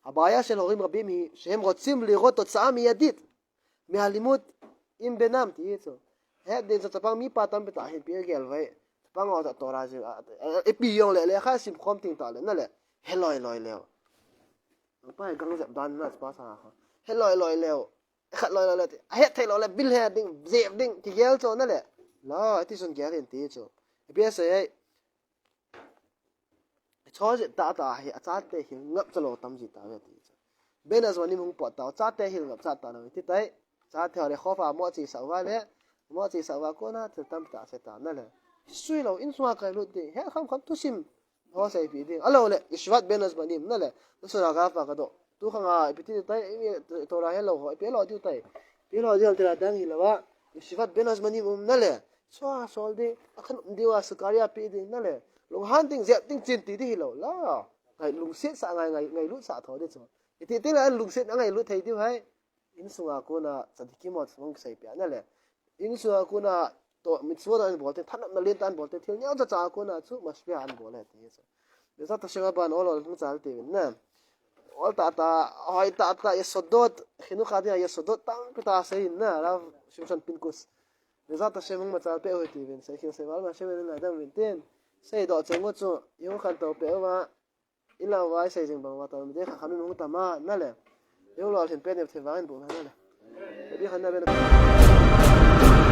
Habaya shel horim rabim hi, shehem rotzim lirot totza'a miyadit. Mehalimut im benam ti chu. He din sa chapang mi pa tampi ta hin pi gel vai. Chapang o ta Torah jing a, e, e pi yong le le kha sim khom ting ta le na le. He loi loi le. Pa gang jep dan na pa sa ha. He loi loi le. Khat loi loi le. He thei loi le bil he ding jep ding ki gel cho na le. La ti sun gel hin ti cho. Pi sa he. Cho je ta ta hi a chate hil ngap chalo tam ji ta ve ti. Ben Azmanim hung pot ta chate hil ngap cha ta lo ti tai. Chate ho le khofa mo chi sa va le. Mo chi sa va ko na thil tam ta se ta na le. Sui lo in sua kai lut ti. He kham kham tu sim. Ho sei pi ding. Alo le Yeshivat Ben Azmanim na le. Tu sura ga fa ka do. Tu khang a pi ti tai Torah he lo ho pi lo diu tai. Pi lo diu te la dang hi lo wa. Yeshivat Ben Azmanim um na le. Chua sol ding, a khan um ding a, sukaria pi ding na le. Lung han ding, zep ding, chin ti ding hi lo la. Ngai lungset sa ngai, ngai, ngailut sa tho ding chu. Iti ti la lungset a ngailut thei ding hai. In sunga kona, tzadikim ho sung sei pia na le. In sunga kona, to mitzvot an bol te, thanopna lien ta an bol te, thil neo cha cha kona chu, mashpia an bol e ti chu. Bezat Hashem aban ol ol hung chal te vin na. Ol ta ta, hoi ta ta, yesodot, chinuch a dia yesodot, tang pi ta sei na, Rav Shimshon Pinkus. Bezat Hashem hung machal pe hoi ti vin, sei khil sei val ma Hashem en na dam vin tin. Sei do cheng u chu, i hung khan to pe u ma, i la vai sei jing bang va ta, mi de kha kha mi hung ta ma, na le. I hung lo hin pe ne the vang in bu na le. Bi khan na be na.